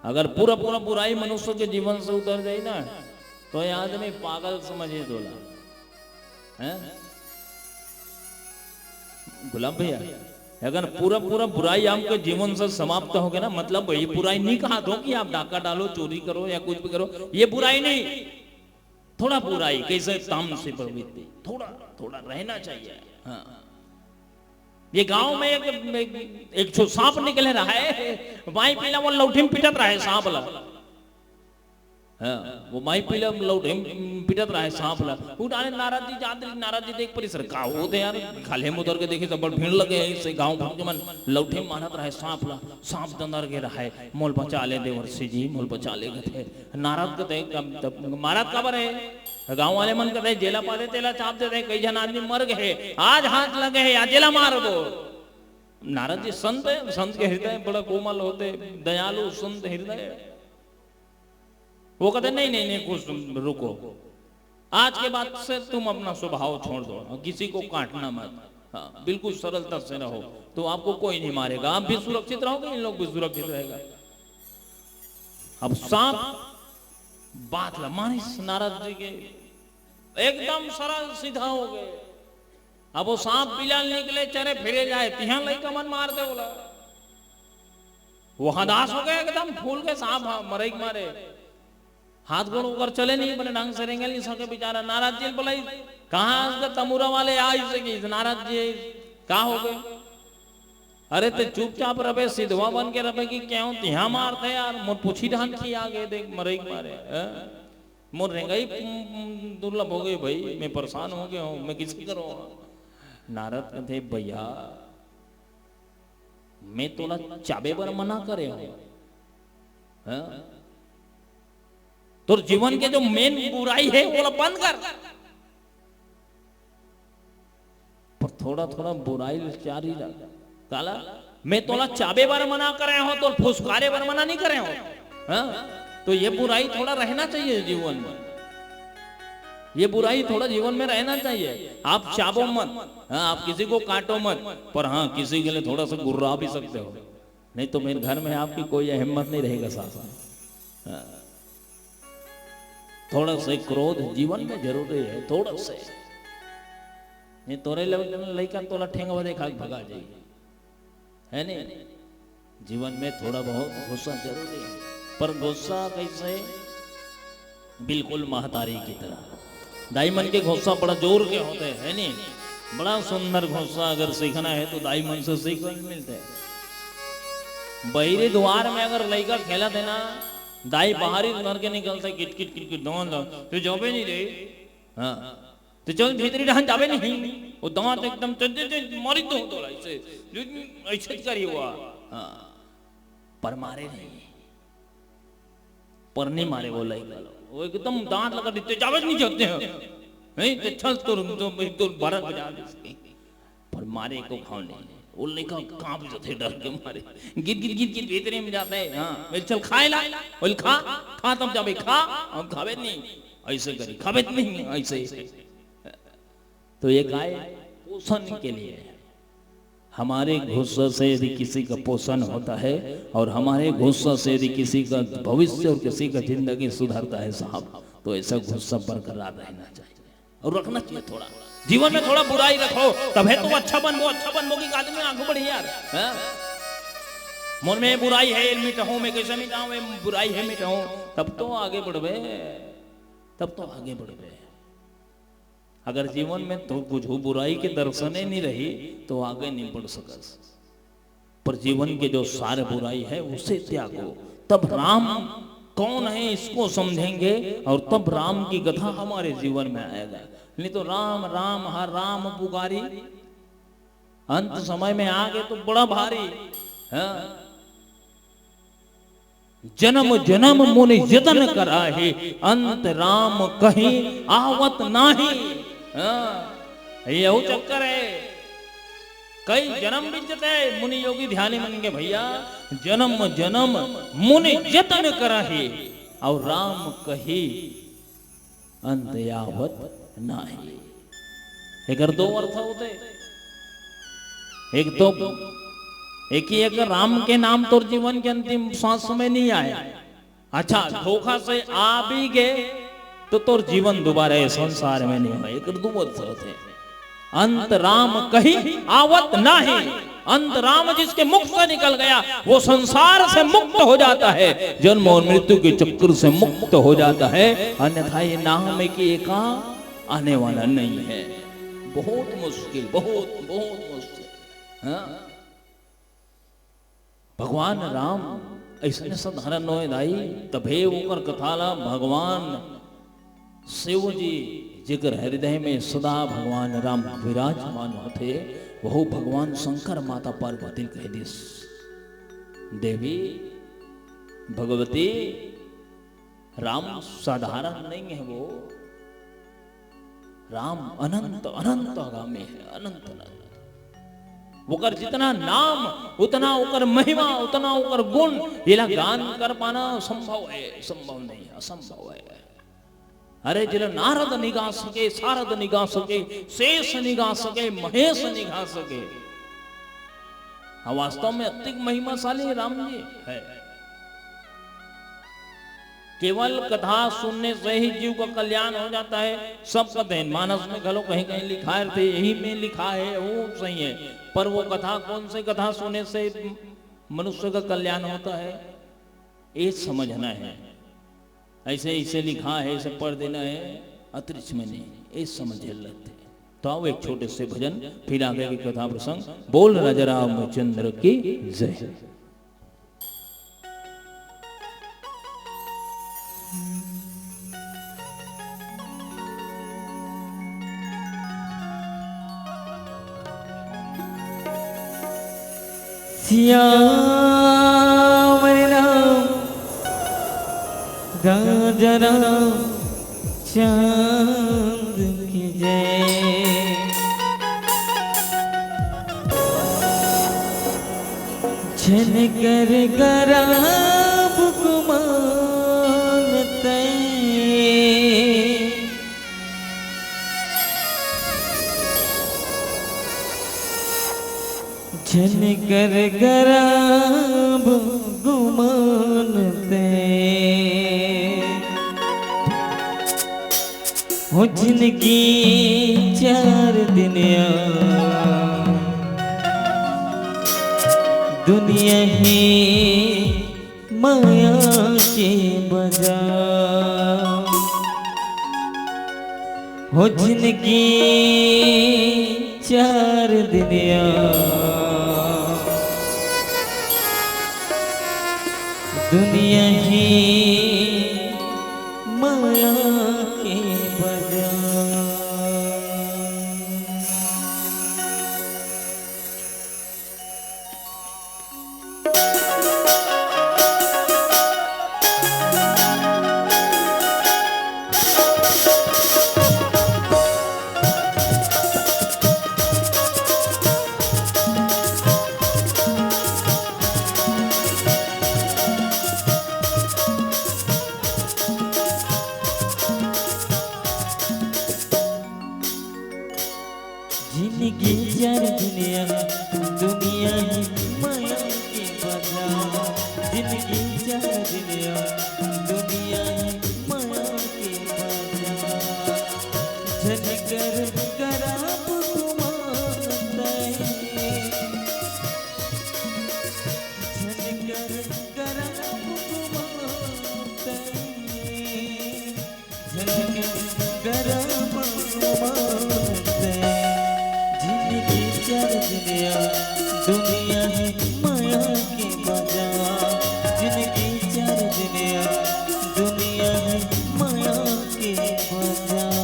अगर पूरा पूरा बुराई मनुष्य के जीवन से उतर जाए ना, तो ये आदमी पागल समझिए तोला। हैं? गुलाब भैया, अगर पूरा पूरा बुराई आपके जीवन से समाप्त हो गया ना, मतलब ये बुराई नहीं कहा दो कि आप डाका डालो, चोरी करो या कुछ भी करो, ये बुराई नहीं। थोड़ा बुराई, कैसे तामसी प्रवृत्ति, थोड़ा, थोड़ा रहना चाहिए। हाँ। ये गांव में एक, एक, एक ठो सांप निकले रहा है, माई पीला वो लौठी में पिटत रहा है सांप ला। हाँ, वो माई पीला लौठी में पिटत रहा है सांप ला। उठाने नारद जी जात रही, नारद जी देख परी सर, "का होत हे यार, खाल्हे में उतर के देखे, सब बड़ भीड़ लगे है, इससे गांव भर के मन लौठी में मारत रहा है सांप ला, सांप दंदर के रहा है, मोल बचा ले देवर्षि जी, मोल बचा ले," कहते। नारद कहते, "कब तब महाराज काबर है?" गांव वाले मन कहते, "जेला पाते तेला चाप देते, कई झन आदमी मर गए, आज हाथ लगे है, आज जेला मारबो।" नारद जी संत है, संत के हृदय बड़ा कोमल होते, दयालु संत हृदय। वो कहते, "नहीं, नहीं, नहीं, कुछ रुको, आज के बाद से तुम अपना स्वभाव छोड़ दो, किसी को काटना मत, हाँ, बिल्कुल सरलता से रहो, तो आपको कोई नहीं मारेगा, आप भी सुरक्षित रहोगे, इन लोग भी सुरक्षित रहेगा।" अब सांप बात ला मानिस नारद जी के, एकदम सरल सीधा हो गए। अब वो सांप बिलाल निकले, चरे फिरे जाए, तिहां लइका मन मार दे बोला। वो हदास हो गए एकदम, फूल के सांप, हाँ, मरई के मारे। हाथ गोड़ ओकर चले नहीं, बने ढंग से रेंगे नहीं सके बेचारा। नारद जी बोला, "कहाँ आज का तमूरा वाले आइसे कि नारद जी का हो गए?" अरे ते चुपचाप रहे, सिधवा बन के रहे कि क्यों तिहां मारते यार, मोर पूछी ढान खिया गए, देख मरई के मारे, हैं? मोर रेंगई, उम, उम, दुर्लभ हो गई भाई, मैं परेशान हो गया हूँ, मैं किसी करूँ? नारद कहते, "भैया, मैं तोला चाबे बर मना करे हूँ, हैं? तोर जीवन के जो मेन बुराई है, वो बंद कर।" पर थोड़ा थोड़ा बुराई जारी रख। काला, मैं तोला चाबे बर मना करे हो, तो फुसकारे बर मना नहीं करे हो। हाँ? तो ये बुराई थोड़ा रहना चाहिए जीवन में। ये बुराई थोड़ा जीवन में रहना चाहिए। आप चाबो मत, हाँ, आप किसी को काटो मत, पर हाँ, किसी के लिए थोड़ा सा गुर्रा भी सकते हो। नहीं तो मेरे घर में आपकी कोई हिम्मत नहीं रहेगा साथ में। हाँ। थोड़ा से क्रोध जीवन में जरूरी है, थोड़ा से। नहीं तोरे लइका तोला ठेंगवा देखा के भगा जाई, है नहीं? जीवन में थोड़ा बहुत गुस्सा जरूरी है, पर गुस्सा कैसे? बिल्कुल महतारी की तरह। दाई मन के गुस्सा बड़ा जोर के होते हैं, है नहीं? बड़ा सुंदर गुस्सा अगर सीखना है तो दाई मन से सीख मिलते हैं। बहिरी द्वार में अगर लइका खेलत है ना, दाई बाहरी घर के निकलते, किटकिट किटकिट दौड़ लो, तो जाबे नहीं रे। हाँ, तो चल भीतरी डहन जाबे नहीं। वो दांत एकदम चल, चल, चल, मारी दो तो ऐसे, जो ऐसे करी हुआ। हाँ, पर मारे नहीं, पर नहीं मारे वो लइका लो, वो एकदम दांत लगा देते, जाबे नहीं जाते हैं। नहीं तो चल तो, तो, तो बारह बजा दे। पर मारे को घाव नहीं। वो लइका कांप जाते डर के मारे, गिर गिर गिर गिर भीतरे में जाते हैं। हाँ, मैं चल खाए ला, बोल खा, खा तब जाबे, खा, हम खाबे नहीं, ऐसे करी, खाबे नहीं, ऐसे। तो ये काय? पोषण के लिए। हमारे गुस्सा से यदि किसी का पोषण होता है और हमारे गुस्सा से यदि किसी का भविष्य और किसी का जिंदगी सुधरता है साहब, तो ऐसा गुस्सा बरकरार रहना चाहिए और रखना चाहिए थोड़ा। जीवन में थोड़ा बुराई रखो, तभे तो अच्छा बनबो, अच्छा बनबो कि आदमी आगू बढ़ी यार। हाँ? मन में बुराई है, मिटाऊं मैं, कैसे मिटाऊं मैं, बुराई है मिटाऊं, तब तो आगे बढ़बे, तब तो आगे बढ़बे। अगर जीवन में तो कुछ बुराई के दर्शने नहीं रही, तो आगे नहीं बढ़ सकस। पर जीवन के जो सारे बुराई है, उसे त्यागो, तब राम कौन है, इसको समझेंगे और तब राम की कथा हमारे जीवन में आएगा। नहीं तो राम, राम, हर राम पुकारी, अंत समय में आगे तो बड़ा भारी। हाँ, जन्म जन्म मुनि यतन कराहे, अंत राम कहीं आवत नाही। हाँ, यहू चक्कर है। कई जन्म बीत जाते हैं, मुनि योगी ध्यानी मन के भैया, जन्म जन्म मुनि यतन कराहे, और राम कहीं अंत आवत नाही। एकर दो अर्थ होते, एक तो, एक ही एक राम के नाम तोर जीवन के अंतिम सांस में नहीं आए। अच्छा, धोखा से आ भी गए तो तोर जीवन दोबारा ये संसार में नहीं हो। एकर दो अर्थ होते, अंत राम कहीं आवत नाही। अंत राम जिसके मुख से निकल गया, वो संसार से मुक्त हो जाता है, जन्म और मृत्यु के चक्कर से मुक्त हो जाता है। अन्यथा ये नाम की एका आने वाला नहीं है। बहुत मुश्किल, बहुत, बहुत मुश्किल। हाँ? भगवान राम ऐसने साधारण नोहे दाई, तभे ओकर कथा ला भगवान शिव जी जेकर हृदय में सदा भगवान राम विराजमान होथे, वहू भगवान शंकर माता पार्वती ल कह दिस, "देवी भगवती, राम साधारण नहीं है वो, राम अनंत, अनंत आगामी है, अनंत, अनंत। ओकर जितना नाम, उतना ओकर महिमा, उतना ओकर गुण, एला गान कर पाना संभव है, संभव नहीं, असंभव है।" अरे, जेला नारद निगा सके, सारद निगा सके, शेष निगा सके, महेश निगा सके। हाँ, वास्तव में अतिक महिमाशाली राम जी है। केवल कथा सुनने से ही जीव का कल्याण हो जाता है। सब कथे, मानस में घलो कहीं कहीं लिखाय रथे, यही में लिखाय हे, वो सही है। पर वो कथा, कौन से कथा सुनने से मनुष्य का कल्याण होता है, ये समझना है। ऐसे, ऐसे लिखाय हे, ऐसे पढ़ देना है, अंतरिक्ष में नहीं, ये समझे लगथे। तो आओ, एक छोटे से भजन, फिर आगे की कथा प्रसंग। बोल राजा रामचंद्र की जय। सियावर राम राजा राम चंद की जय। झन कर गराब गुमान तैं, झन कर गराब गुमान तैं। हो जिनगी चार दिन या दुनिया ही माया के बजार। हो जिनगी चार दिन या दुनिया ही माया के बजार। जिनगी चार दिन या दुनिया ही माया के बजार। जिनगी चार दिन या दुनिया ही माया के बजार। झन कर गराब गुमान तैं, झन कर गराब गुमान तैं। झन कर गराब गुमान तैं। जिनगी चार दिन या दुनिया ही माया के बजार। जिनगी चार दिन या दुनिया ही माया के बजार।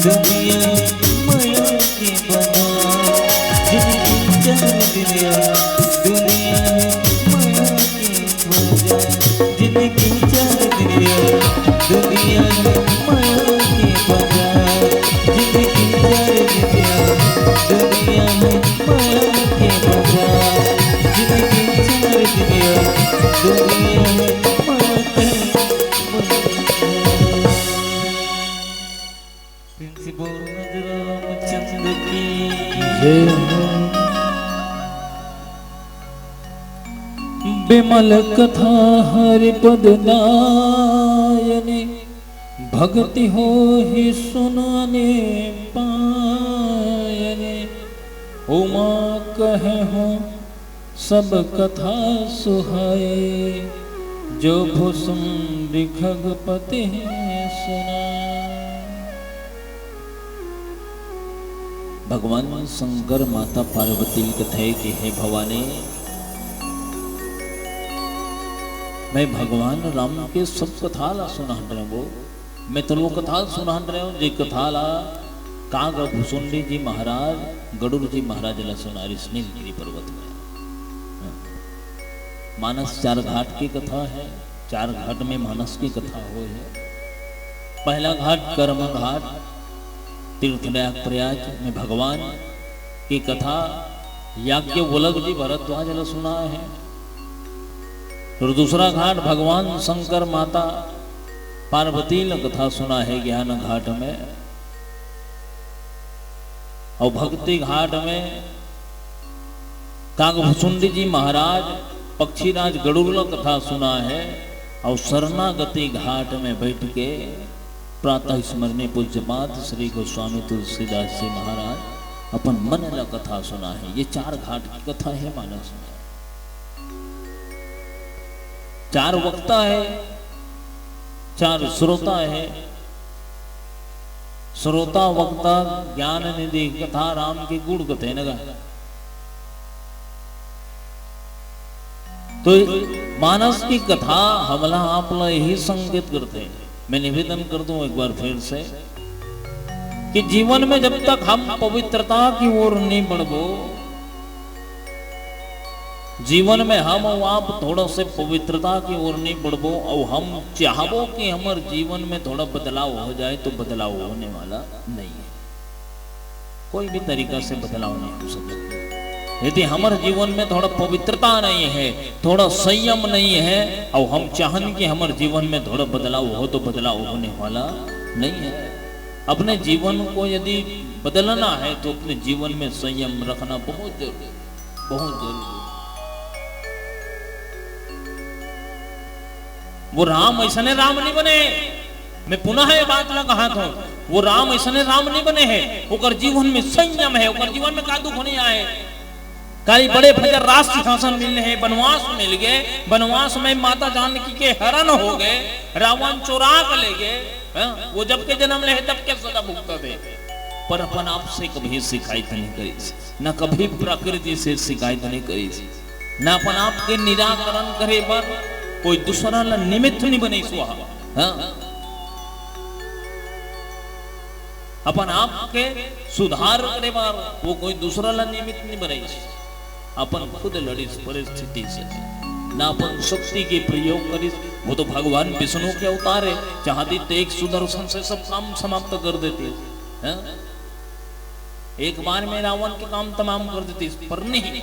दुनिया है माया के बाजार, जिंदगी चार दिन यार। दुनिया है माया के बाजार, जिंदगी चार दिन यार। दुनिया है माया के बाजार, जिंदगी चार दिन यार। दुनिया है माया के बाजार, जिंदगी चार दिन यार। दुनिया है माया के बाजार। प्रेम से बोल नंद रामचंद्र की जय हो। विमल कथा हरिपद नायनी, भगति होहि सुनने पायनी। उमा कहे हो सब कथा सुहाए, जो भुसुंडी खगपति सुनाए। भगवान शंकर माता पार्वती ल कथे कि हे भवानी, मैं भगवान राम के सब कथा ला सुनान रहेंव। मैं तो वो कथा सुनान रहेंव, जे कथा ला काग भुसुंडी जी महाराज, गरुड़ जी महाराज ला सुनारिस नीलगिरी पर्वत में। हाँ। मानस चार घाट की कथा है, चार घाट में मानस की कथा होय हे। पहला घाट कर्म घाट, तीर्थप्रयाग में भगवान की कथा याज्ञवल्क्य जी भरद्वाज ला सुनाय हे। फिर दूसरा घाट भगवान शंकर माता पार्वती ला कथा सुनाय हे ज्ञान घाट में। अउ भक्ति घाट में कागभुसुंडी जी महाराज पक्षीराज गरुड़ ला कथा सुनाय हे। अउ शरणागति घाट में बैठ के प्रातः स्मरणीय पूज्यपाद श्री गोस्वामी तुलसीदास जी महाराज अपन मन ला कथा सुनाय हे। ये चार घाट की कथा है मानस में। चार वक्ता है, चार श्रोता है। श्रोता वक्ता ज्ञान निधि कथा राम के गुण कथे न गा। तो मानस की कथा हमला आप ला यही संकेत करथे। मैं निवेदन कर दूं एक बार फिर से कि जीवन में जब तक हम पवित्रता की ओर नहीं बढ़बो, जीवन में हम अउ आप थोड़ा से पवित्रता की ओर नहीं बढ़बो, अउ हम चाहबो कि हमर जीवन में थोड़ा बदलाव हो जाए, तो बदलाव होने वाला नहीं है। कोई भी तरीका से बदलाव नहीं हो सकता। यदि हमर जीवन में थोड़ा पवित्रता नहीं है, थोड़ा संयम नहीं है, अउ हम चाहन कि हमर जीवन में थोड़ा बदलाव हो, तो बदलाव होने वाला नहीं है। अपने जीवन को यदि बदलना है, तो अपने जीवन में संयम रखना बहुत जरूरी, बहुत जरूरी। वो राम ऐसने राम नहीं बने। मैं पुनः ये बात ला कहत हूँ, वो राम ऐसने राम नहीं बने हे। ओकर जीवन में संयम है, ओकर जीवन में का दुख नहीं आए। काली बड़े फजर राज सिंहासन मिलने हे, वनवास मिल गए, वनवास में माता जानकी के हरण हो गए, रावण चोरा के ले गए। हाँ, वो जब के जन्म ले हे, तब के सजा भुगतत हे, पर अपन आप से कभी शिकायत नहीं करिस, न कभी प्रकृति से शिकायत नहीं करिस, न अपन आप के निराकरण करे बर कोई दूसरा ला निमित्त नहीं बनइस। हाँ, अपन आप के सुधार करे बर वो कोई दूसरा ला निमित्त नहीं बनइस, अपन खुद लड़िस परिस्थिति से, ना अपन शक्ति के प्रयोग करिस। वो तो भगवान विष्णु के अवतार हे, चाहती तो एक सुदर्शन से सब काम समाप्त कर देती। हैं? एक बार में रावण के काम तमाम कर देती, पर नहीं,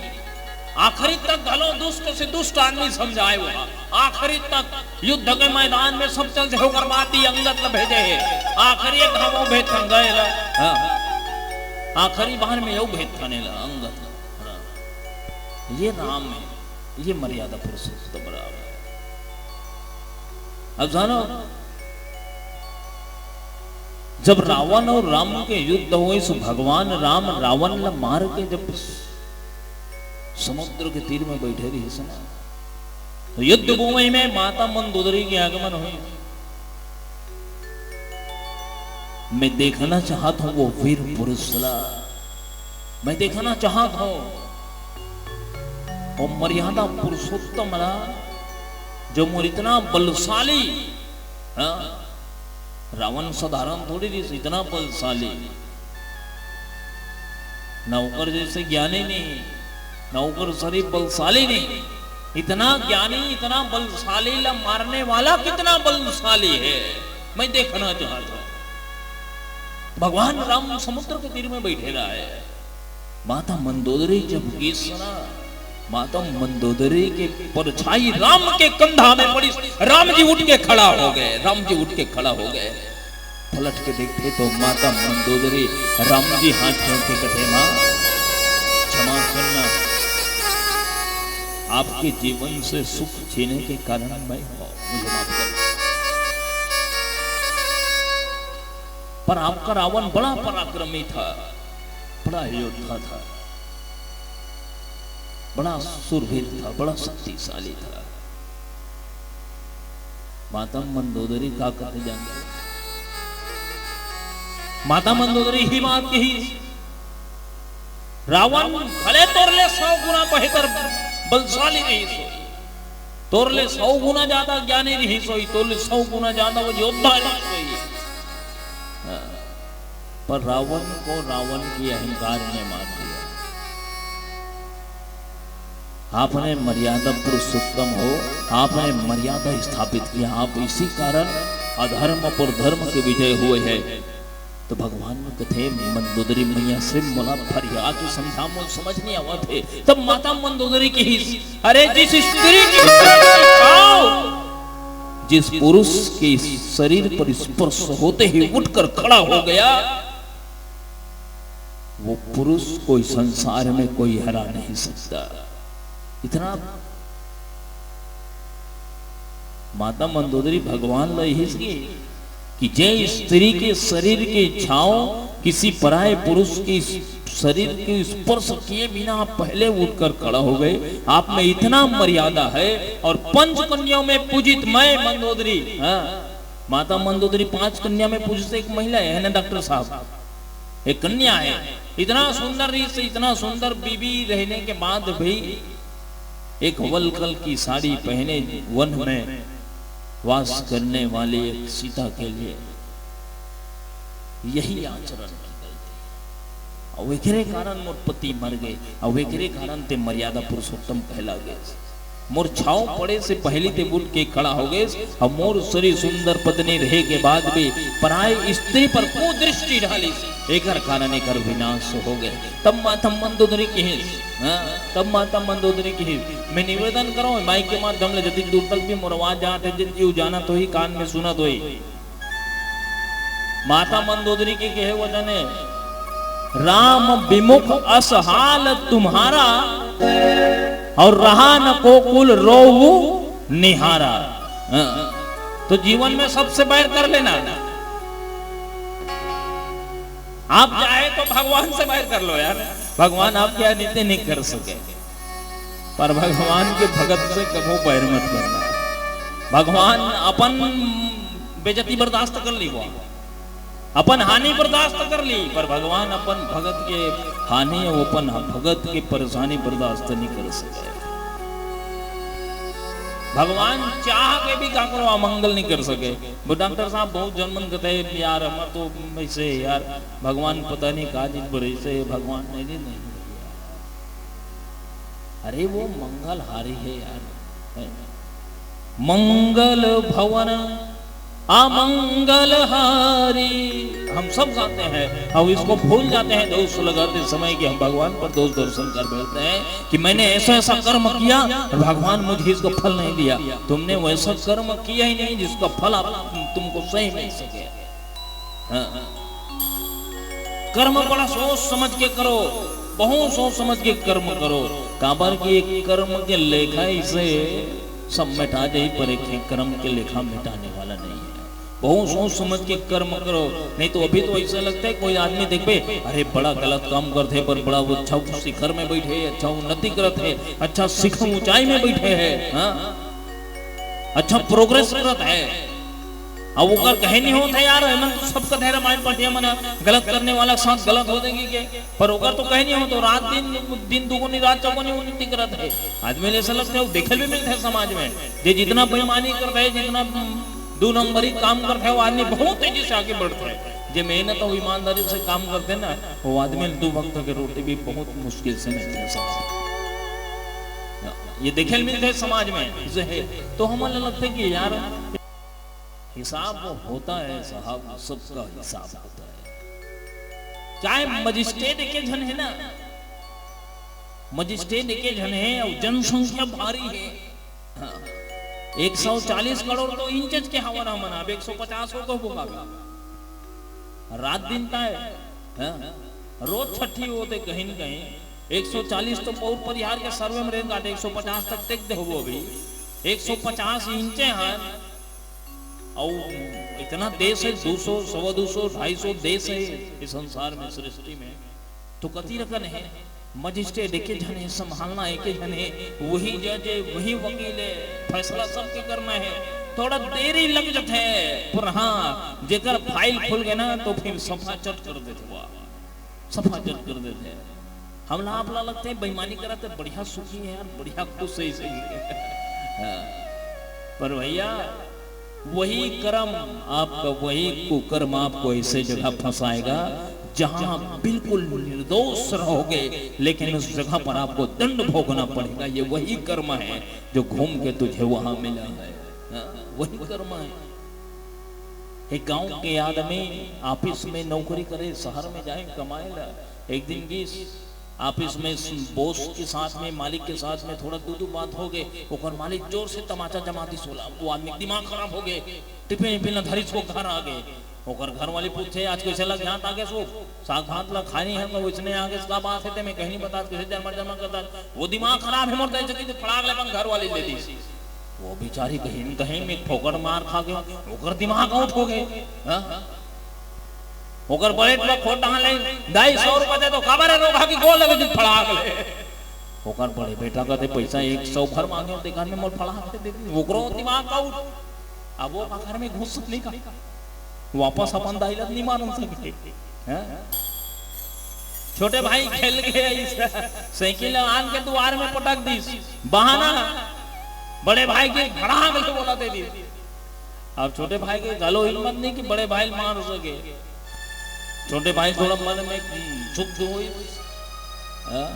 आखिरी तक घलो दुष्ट से दुष्ट आदमी समझाए हुआ, आखिरी तक युद्ध के मैदान में सब चल से होकर बात ही अंगद ला भेजे हे, आखिरी एक हम भेद गए ला। हाँ। आखिरी बार में यो भेद खाने ला अंगद ला। हाँ। ये राम है, ये मर्यादा पुरुषोत्तम राम है। अब जानो, जब रावण और राम के युद्ध होइस, भगवान राम रावण ला मार के जब समुद्र के तीर में बैठे रहिस ना, तो युद्ध भूमि में माता मंदोदरी के आगमन होइस। मैं देखना चाहत हूं वो वीर पुरुष ला, मैं देखना चाहत हूं वो मर्यादा पुरुषोत्तम ला, जो मोर इतना बलशाली, हाँ, रावण साधारण थोड़ी रहिस, इतना बलशाली। ना ओकर जैसे ज्ञानी नहीं, ना ओकर शरीर बलशाली नहीं। इतना ज्ञानी, इतना बलशाली ला मारने वाला कितना बलशाली है, मैं देखना चाहता हूं। भगवान राम समुद्र के तीर में बैठे रहे। माता मंदोदरी जब गीत सुना, माता मंदोदरी के परछाई राम के कंधा में पड़ी। राम जी उठ के खड़ा हो गए, राम जी उठ के खड़ा हो गए। पलट के देखते तो माता मंदोदरी राम जी हाथ जोड़ के कहते, "माँ, क्षमा करना, आपके जीवन से सुख छीने के कारण मैं हूँ, मुझे माफ कर।" पर आपका रावण बड़ा पराक्रमी था, बड़ा योद्धा था, बड़ा सूरवीर था, बड़ा शक्तिशाली था। माता मंदोदरी का कहते जानते हो? माता मंदोदरी ही बात कही, रावण भले तोर ले सौ गुना बेहतर बलशाली रहिस होही, तोर ले सौ गुना ज्यादा ज्ञानी रहिस होही, तोर ले सौ गुना ज्यादा वो योद्धा रहिस होही। हाँ। पर रावण को रावण की अहंकार ने मार दिया। आपने मर्यादा पुरुषोत्तम हो, आपने मर्यादा स्थापित किया, आप इसी कारण अधर्म पर धर्म के विजय हुए हैं। तो भगवान ने कथे, "मंदोदरी मैया से मोला फरिया के समझा, मोला समझ नहीं आवत हे।" तब माता मंदोदरी कहिस, "अरे, जिस स्त्री की, जिस पुरुष के शरीर पर स्पर्श होते ही उठकर खड़ा हो गया, वो पुरुष कोई संसार में कोई हरा नहीं सकता।" इतना माता मंदोदरी भगवान ला यही कि जे स्त्री के शरीर के छांव किसी पराये पुरुष के शरीर के स्पर्श किए बिना आप पहले उठकर खड़ा हो गए, आप में इतना मर्यादा है। और पंच कन्याओं में पूजित मैं मंदोदरी, हाँ, माता मंदोदरी पांच कन्या में पूजित एक महिला है ना डॉक्टर साहब, एक कन्या है। इतना सुंदर रीत से, इतना सुंदर बीबी रहने के बाद भी एक वलकल की साड़ी पहने वन में वास करने वाली एक सीता के लिए यही आचरण की गलती। अउ एकरे कारण मोर पति मर गए, अउ एकरे कारण ते मर्यादा पुरुषोत्तम कहला गए। मोर छाव पड़े से पहली ते उठ के खड़ा हो गए, अउ मोर सरी सुंदर पत्नी रहे के बाद भी पराई स्त्री पर कुदृष्टि डालिस, एकर कारण एकर विनाश हो गए। तब माता मंदोदरी कहिस, हाँ, तब माता मंदोदरी कहिस, मैं निवेदन करूं, माइक के माध्यम ले जतिक दूर तक भी मोर आवाज जात हे, जे जीव जानत होही, कान में सुनत होही। माता मंदोदरी के कहे वचन हे, "राम विमुख अस हाल तुम्हारा, और रहा न कोकुल रोवु निहारा।" हाँ। तो जीवन में सबसे बैर कर लेना। आप चाहे तो भगवान से बैर कर लो यार, भगवान आपके अनित्य नहीं कर सके, पर भगवान के भगत से कभू बैर मत करना। भगवान अपन बेइज्जती बर्दाश्त कर ली, वो अपन हानि बर्दाश्त कर ली, पर भगवान अपन भगत के हानि, वो अपन भगत के परेशानी बर्दाश्त नहीं कर सके। भगवान चाह के भी काकरो अमंगल नहीं कर सके। वो डॉक्टर साहब बहुत जन मन कहते हैं, "यार, हमार तो ऐसे है यार, भगवान पता नहीं का दिन पर ऐसे है, भगवान नहीं, नहीं।" अरे, वो मंगलहारी है यार, है? मंगल भवन अमंगलहारी, हम सब गाते हैं, और इसको भूल जाते हैं दोष लगाते समय कि हम भगवान पर दोष दर्शन कर बैठते हैं कि मैंने ऐसा ऐसा कर्म किया और भगवान मुझे इसका फल नहीं दिया। तुमने वैसा कर्म किया ही नहीं जिसका फल आप, तुमको सही मिल सके। हाँ। कर्म बड़ा सोच समझ के करो, बहुत सोच समझ के कर्म करो। काबर कि एक कर्म के लेखा इसे सब मिटा जाई, पर एक कर्म के लेखा मिटाने वाला नहीं है। बहुत सोच समझ के कर्म करो, नहीं तो अभी तो ऐसा लगता है कोई आदमी देखबे, अरे बड़ा गलत काम करते पर बड़ा वो अच्छा शिखर में बैठे है, अच्छा उन्नति करत है, अच्छा शिखर ऊंचाई में बैठे है, हाँ? अच्छा प्रोग्रेस करत है। अब ओकर कहे नहीं होत है यार, एमन तो सबका धैर्य मार पटिया मना गलत करने वाला के साथ गलत हो देगी के, पर ओकर तो कहे नहीं होत, रात दिन, दिन दुगुनी रात चौगुनी उन्नति करत है। आदमी ले ऐसा लगता है, वो देखे भी मिलते हैं समाज में, जे जितना बेईमानी करता है, जितना दू नंबरी काम करथे, वो आदमी बहुत तेजी से आगे बढ़थे। जे मेहनत अउ ईमानदारी से काम करथे ना, वो आदमी ल दू वक्त के रोटी भी बहुत मुश्किल से मिलथे। ये देखे ल मिलथे समाज में, जे हे। तो हमन ल लगथे कि यार, हिसाब होता है साहब, सबका हिसाब होता है। चाहे मजिस्ट्रेट एके झन हे ना, मजिस्ट्रेट एके झन हे अउ जनसंख्या भारी हे। हाँ। एक सौ चालीस करोड़ तो इंचेच के हवन हमन, अब एक सौ पचास हो तो होगा। रात दिन ताय, हाँ? रोज छठी होथे कहीं न कहीं। एक सौ चालीस तो पौर परिहार के सर्वे में रेंग आथे, एक सौ पचास तक टेक दे होबो अभी। एक सौ पचास इंचे हन, अउ इतना देश हे, दू सौ, सवा दू सौ, ढाई सौ देश हे इस संसार में, सृष्टि में। तो कति रकन हे, मजिस्ट्रेट एके झन हे, संभालना एके झन हे, वही जज हे, वही वकील हे, फैसला सबके करना हे। थोड़ा देरी लग जथे, पर हाँ, जेकर फाइल खुल गे ना, तो फिर सफा चट कर देथे, वाह, सफा चट कर देथे। हमला आपला लगथे बेईमानी करत हे, बढ़िया सुखी हे यार, बढ़िया खुश हे इसे। हाँ। पर भैया, वही कर्म आपका, वही कुकर्म आपको ऐसे जगह फंसाएगा, जहां आप बिल्कुल निर्दोष रहोगे, लेकिन उस जगह पर आपको दंड भोगना पड़ेगा। ये वही कर्म है जो घूम के तुझे वहां मिला है। हाँ, वही कर्म है। एक गांव के आदमी ऑफिस में नौकरी करे, शहर में जाए कमाए ला। एक दिन गिस ऑफिस में, बॉस के साथ में, मालिक के साथ में थोड़ा दू दू बात हो गे। ओकर मालिक जोर से तमाचा जमा दिस ओला, वो आदमी के दिमाग खराब हो गे। टिफिन इफिन ला धरिस, वो घर आ गे। ओकर घर वाली पूछे, "आज कैसे लग जात आगे सो? साग भात ला खानी है, तो इसने आगे इसका बात है, ते मैं कहीं नहीं बता, कैसे जन्मा जन्मा करता।" वो दिमाग खराब है, मरता है, चकी तो फड़ाक ले अपन घर वाली ले दी। वो बेचारी कहीं न कहीं में फोकट मार खा गए, ओकर दिमाग आउट हो गए। हाँ? ओकर बड़े बेटा खोट डाल ले, "दाई, सौ रुपया दे तो।" "काबर रे रोगहा की गोड़ लगे जी, फड़ाक ले।" ओकर बड़े बेटा कहते, "पैसा एक सौ भर मांगे, देखा ने मोर फड़ाक ले दे दी।" ओकरो दिमाग आउट। अब वो घर में घुस नहीं का, वापस अपन दाई ला नहीं मानन सके। हैं? छोटे भाई खेल के आइस, साइकिल आन के दुआर में पटक दिस, बहाना बड़े भाई के भड़ाक ले बोला दे दिस। अब छोटे भाई के घलो हिम्मत नहीं कि बड़े भाई मार सके। छोटे भाई थोड़ा मन में, हम्म, झुक जो हुई। हाँ?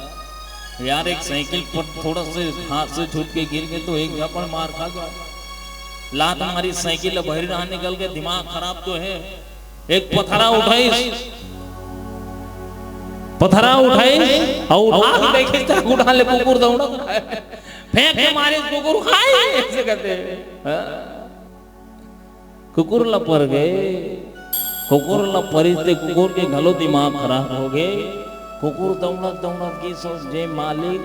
यार, एक साइकिल पर थोड़ा से हाथ से छूट के गिर गए तो एक झापड़ मार खा गया। लात मारी साइकिल, बहरी रहा निकल के, दिमाग खराब तो है। एक पथरा उठाइस, पथरा उठाइस, अउ उठा के देखिस त उठा ले कुकुर दौड़ा। फेंक के मारिस कुकुर, "हाय!" ऐसे कहते हैं। हाँ? कुकुर ला पर गए, कुकुर ला परिस ते कुकुर के घलो दिमाग खराब हो गए। कुकुर दौड़त दौड़त गिस, जे मालिक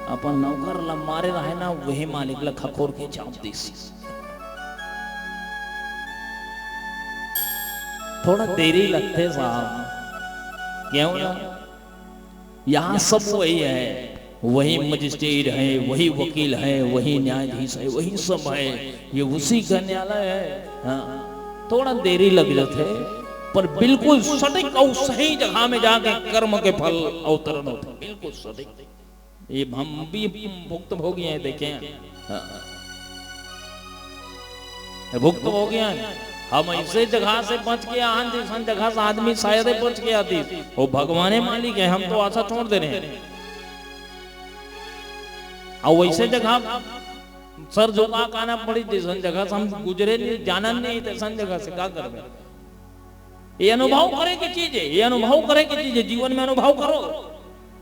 अपन नौकर ला मारे रहे ना, वही मालिक ला खखोर के चाप दिस। थोड़ा देरी लगथे साहब, क्यों ना? यहाँ सब वही है, वही मजिस्ट्रेट है, वही वकील है, वही न्यायाधीश है, वही सब है। ये उसी का न्यायालय है। हाँ, थोड़ा देरी लग जाथे, पर बिल्कुल सटीक अउ सही जगह में जाके कर्म के फल अवतरण होथे, बिल्कुल सटीक। ये हम भी भुक्तभोगी हैं, देखे हैं। हाँ। भुक्तभोगी हैं। हम ऐसे जगह से बच के आन, जैसन जगह से आदमी शायद बच के आतिस। वो भगवाने मालिक है, हम तो आशा छोड़ दे रहे हैं। अउ वैसे जगह सर झुका के आना पड़ी, जैसन जगह से हम गुजरे नहीं, जानन नहीं, तैसन जगह से का करबे? ये अनुभव करे की चीज है, ये अनुभव करे की चीज है। जीवन में अनुभव करो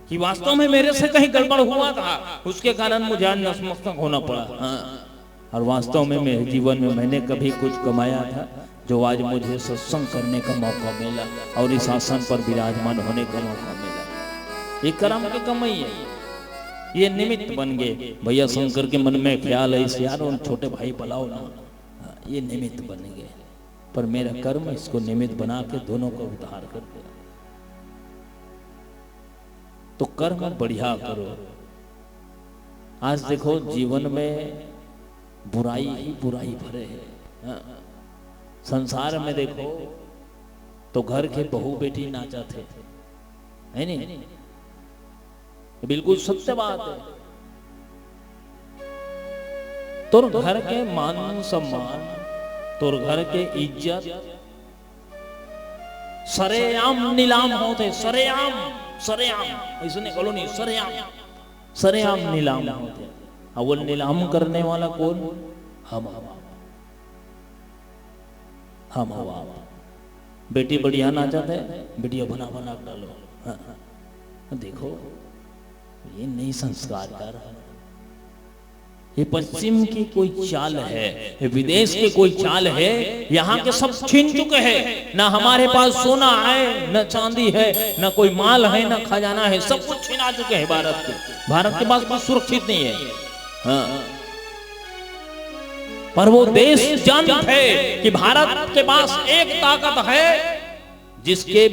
कि वास्तव में मेरे से कहीं गड़बड़ हुआ था, उसके कारण मुझे आज नतमस्तक होना पड़ा। हाँ। और वास्तव में मेरे जीवन में मैंने कभी कुछ कमाया था जो आज मुझे सत्संग करने का मौका मिला और इस आसन पर विराजमान होने का मौका मिला। ये कर्म की कमाई है, ये निमित्त बन गए। भैया शंकर के मन में ख्याल है, इस यार उन छोटे भाई बुलाओ ना, हाँ, ये निमित्त बन गए। पर मेरा कर्म इसको निमित्त बना के दोनों का उद्धार कर दिया। तो कर्म बढ़िया करो। आज देखो, जीवन में बुराई ही बुराई भरे है। हाँ। संसार में देखो तो घर के बहू बेटी नाचत है, है नहीं? ये बिल्कुल सत्य बात है। तोर घर के मान सम्मान तोर घर के इज्जत सरेआम नीलाम होथे, सरेआम, सरेआम, अइसने घलो नहीं, सरेआम, सरेआम नीलाम होथे। अउ वो नीलाम करने वाला कोन? हम, हम, हम, हम। बेटी बढ़िया नाचत हे, बिटिया बना बना के डालो। हाँ, हाँ। देखो, ये नहीं संस्कार कर। ये पश्चिम की कोई चाल है, ये विदेश की कोई चाल है। यहाँ के सब छीन चुके हैं, ना हमारे पास सोना है, ना चांदी है, ना कोई माल है, ना खजाना है, सब कुछ छिना चुके हैं भारत के। भारत के पास कुछ सुरक्षित नहीं है। हाँ, पर वो देश जानते हैं कि भारत के पास एक ताकत है जिसके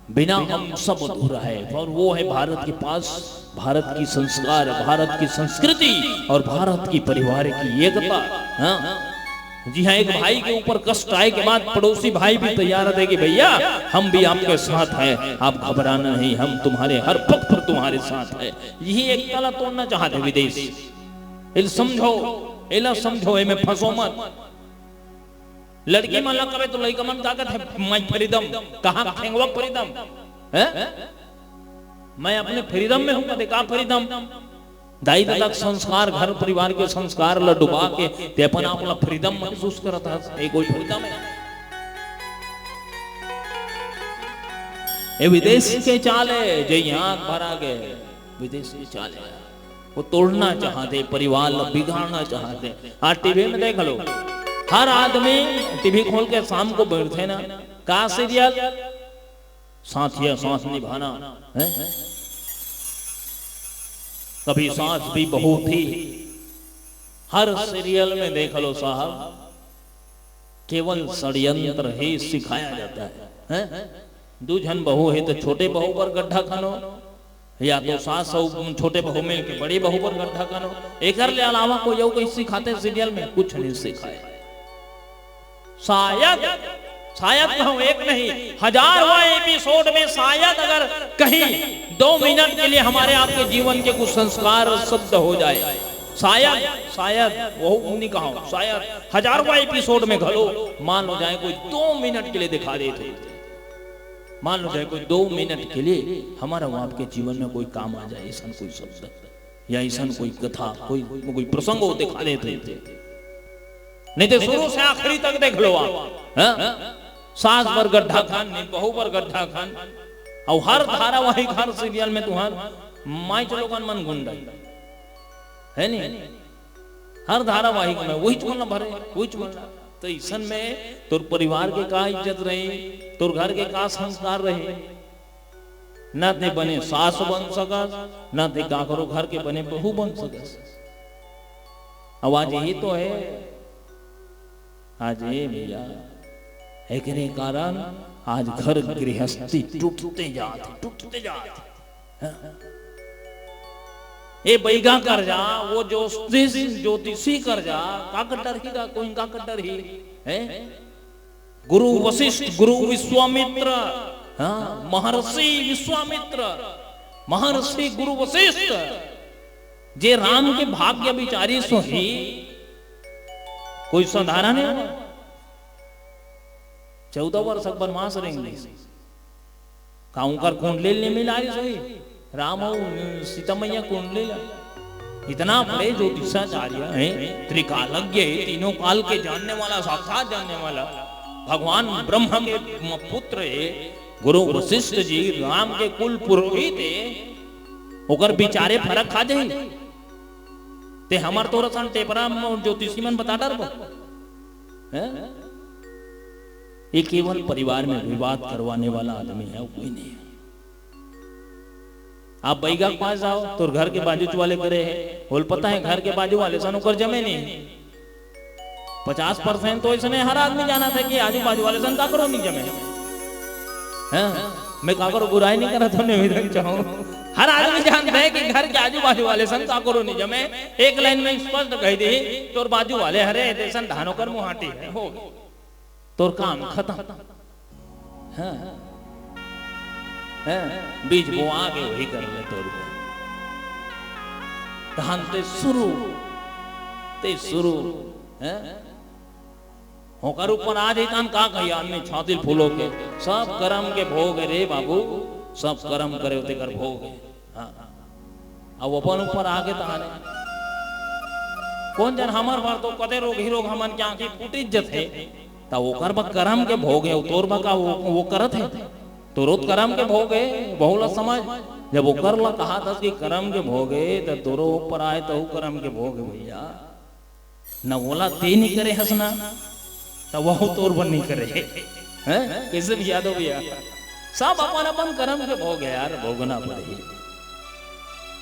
बिना हम सब अधूरा है, और वो है भारत के पास भारत की संस्कार, भारत की संस्कृति और भारत की परिवार की एकता। हाँ, जी हाँ, एक भाई के ऊपर कष्ट आए के बाद पड़ोसी भाई भी तैयार रहथे कि भैया, हम भी आपके साथ हैं, आप घबराना नहीं, हम तुम्हारे हर पथ पर तुम्हारे साथ हैं। यही एकता ला तोड़ना चाहथे विदेश। एला समझो, एला समझो, एमे फंसो मत। लड़की मन ला कबे तो लइका मन का कथे, "My freedom, कहाँ ठेंगवा freedom?" हैं? मैं अपने freedom में हूँ, कथे का freedom? दाई ददा के संस्कार, घर परिवार के संस्कार ला डुबा के ते अपन आप ला freedom महसूस करत हस, ये कोई freedom है? ये विदेश के चाल है, जे यहाँ भरा गए, विदेश के चाल है। वो तोड़ना चाहथे, परिवार ला बिगाड़ना चाहथे। आज टीवी में देख लो, हर आदमी टीवी खोल के शाम को बैठथे ना, का सीरियल? साथ या साथ निभाना, हैं? कभी सास भी बहू थी। हर सीरियल में देख लो साहब, केवल षड्यंत्र ही सिखाया जाता है, हैं? दू झन बहू हे तो छोटे बहू बर गड्ढा खनो, या तो सास अउ छोटे बहू मिल के बड़ी बहू बर गड्ढा खनो। एकर ले अलावा कोई अउ कहीं सिखाथे सीरियल में? कुछ नहीं सिखाए। शायद, शायद कहूं, एक नहीं, हजारवां एपिसोड में शायद अगर कहीं दो मिनट के लिए हमारे आपके जीवन के कुछ संस्कार शब्द हो जाए, शायद, शायद, वो नहीं कहूं, शायद हजारवां एपिसोड में घलो मान लो जाए कोई दो मिनट के लिए दिखा देथे, मान लो जाए कोई दो मिनट के लिए हमारा वो आपके जीवन में कोई काम आ जाए, ऐसा कोई शब्द या ऐसा कोई कथा, कोई, कोई प्रसंग हो दिखा देथे। नहीं तो शुरू से आखिरी तक देख लो आप, हाँ? सास बर गड्ढा खन, नहीं बहू बर गड्ढा खन, अउ हर धारावाहिक, हर सीरियल में तुहर माई चलो कन मन गुंडा, है नहीं? हर धारावाहिक में वही चुन भरे, वही चुन। तो ऐसन में तोर परिवार के का इज्जत रही, तोर घर के का संस्कार रही? ना ते बने सास बन सकस, ना ते काकरो घर के बने बहू बन सकस। अब आज ये तो है, आज ये भैया, एकरे कारण आज घर गृहस्थी टूटते जात, टूटते जात। हाँ? ए बैगा कर जा, वो ज्योतिष, ज्योतिषी कर जा, का कर डरही गा, कोई का कर डरही, हैं? गुरु वशिष्ठ, गुरु विश्वामित्र, हाँ, महर्षि विश्वामित्र, महर्षि गुरु वशिष्ठ, जे राम के भाग्य विचारी सो ही कोई साधारण है? चौदह वर्ष के वनवास रेंग लिस। का उनकर कुंडली ले मिला रही सही? राम अउ सीता मैया कुंडली ला। इतना बड़े ज्योतिषाचार्य हैं, त्रिकालज्ञ है, तीनों काल के जानने वाला, साक्षात जानने वाला, भगवान ब्रह्म के म-, पुत्र है, गुरु वशिष्ठ जी राम के कुल पुरोहित है, ओकर विचारे फरक खा जाही। ते हमर तोर असन टेपरा म-, ज्योतिषी मन बता डरबो, हैं? ये केवल परिवार में विवाद करवाने वाला आदमी है, कोई नहीं है। आप बैगा के पास जाओ, तोर घर के बाजू वाले करे है, बोल पता है घर के बाजू वाले सन ओकर जमे नहीं। पचास परसेंट तो इसने हर आदमी जाना था कि आजू बाजू वाले सन काकरो नहीं जमे। हैं? मैं काकरो बुराई नहीं करा था, मैं विधान चाहूँ। हर आदमी जानता है कि घर के आजू बाजू वाले सन काकरो नहीं जमे। एक लाइन में स्पष्ट कह दी, तोर बाजू वाले हरे, तेसन धानो कर मुहाटी है, हो। तोर काम खतम। हाँ। हाँ। बीज बोआ के वही कर ले तोर। धान ते शुरू, ते शुरू। हाँ। ओकर ऊपर आ जइतन, का कही आदमी छाती फूलो के, "सब करम के भोग हे रे बाबू, सब करम करे तेकर भोग हे।" हाँ। अब अपन ऊपर आगे तहाने कोन जन हमर बर तो कते रोगही रोग हमन के आँखी फूटिच जथे, त ओकर बर करम के भोग हे, तोर बर का वो, वो करत हे? तोरो त करम के भोग हे, बहू ला समझ। जब ओकर ला कहा था कि करम के भोग हे, त तोरो ऊपर आए त वो करम के भोग हे भैया। न ओला ते नी करे हस ना, त वहू तोर बर नी करे। हैं? कइसे भी यादव भैया, सब अपन अपन करम के भोग हे यार, भोगना पड़ही।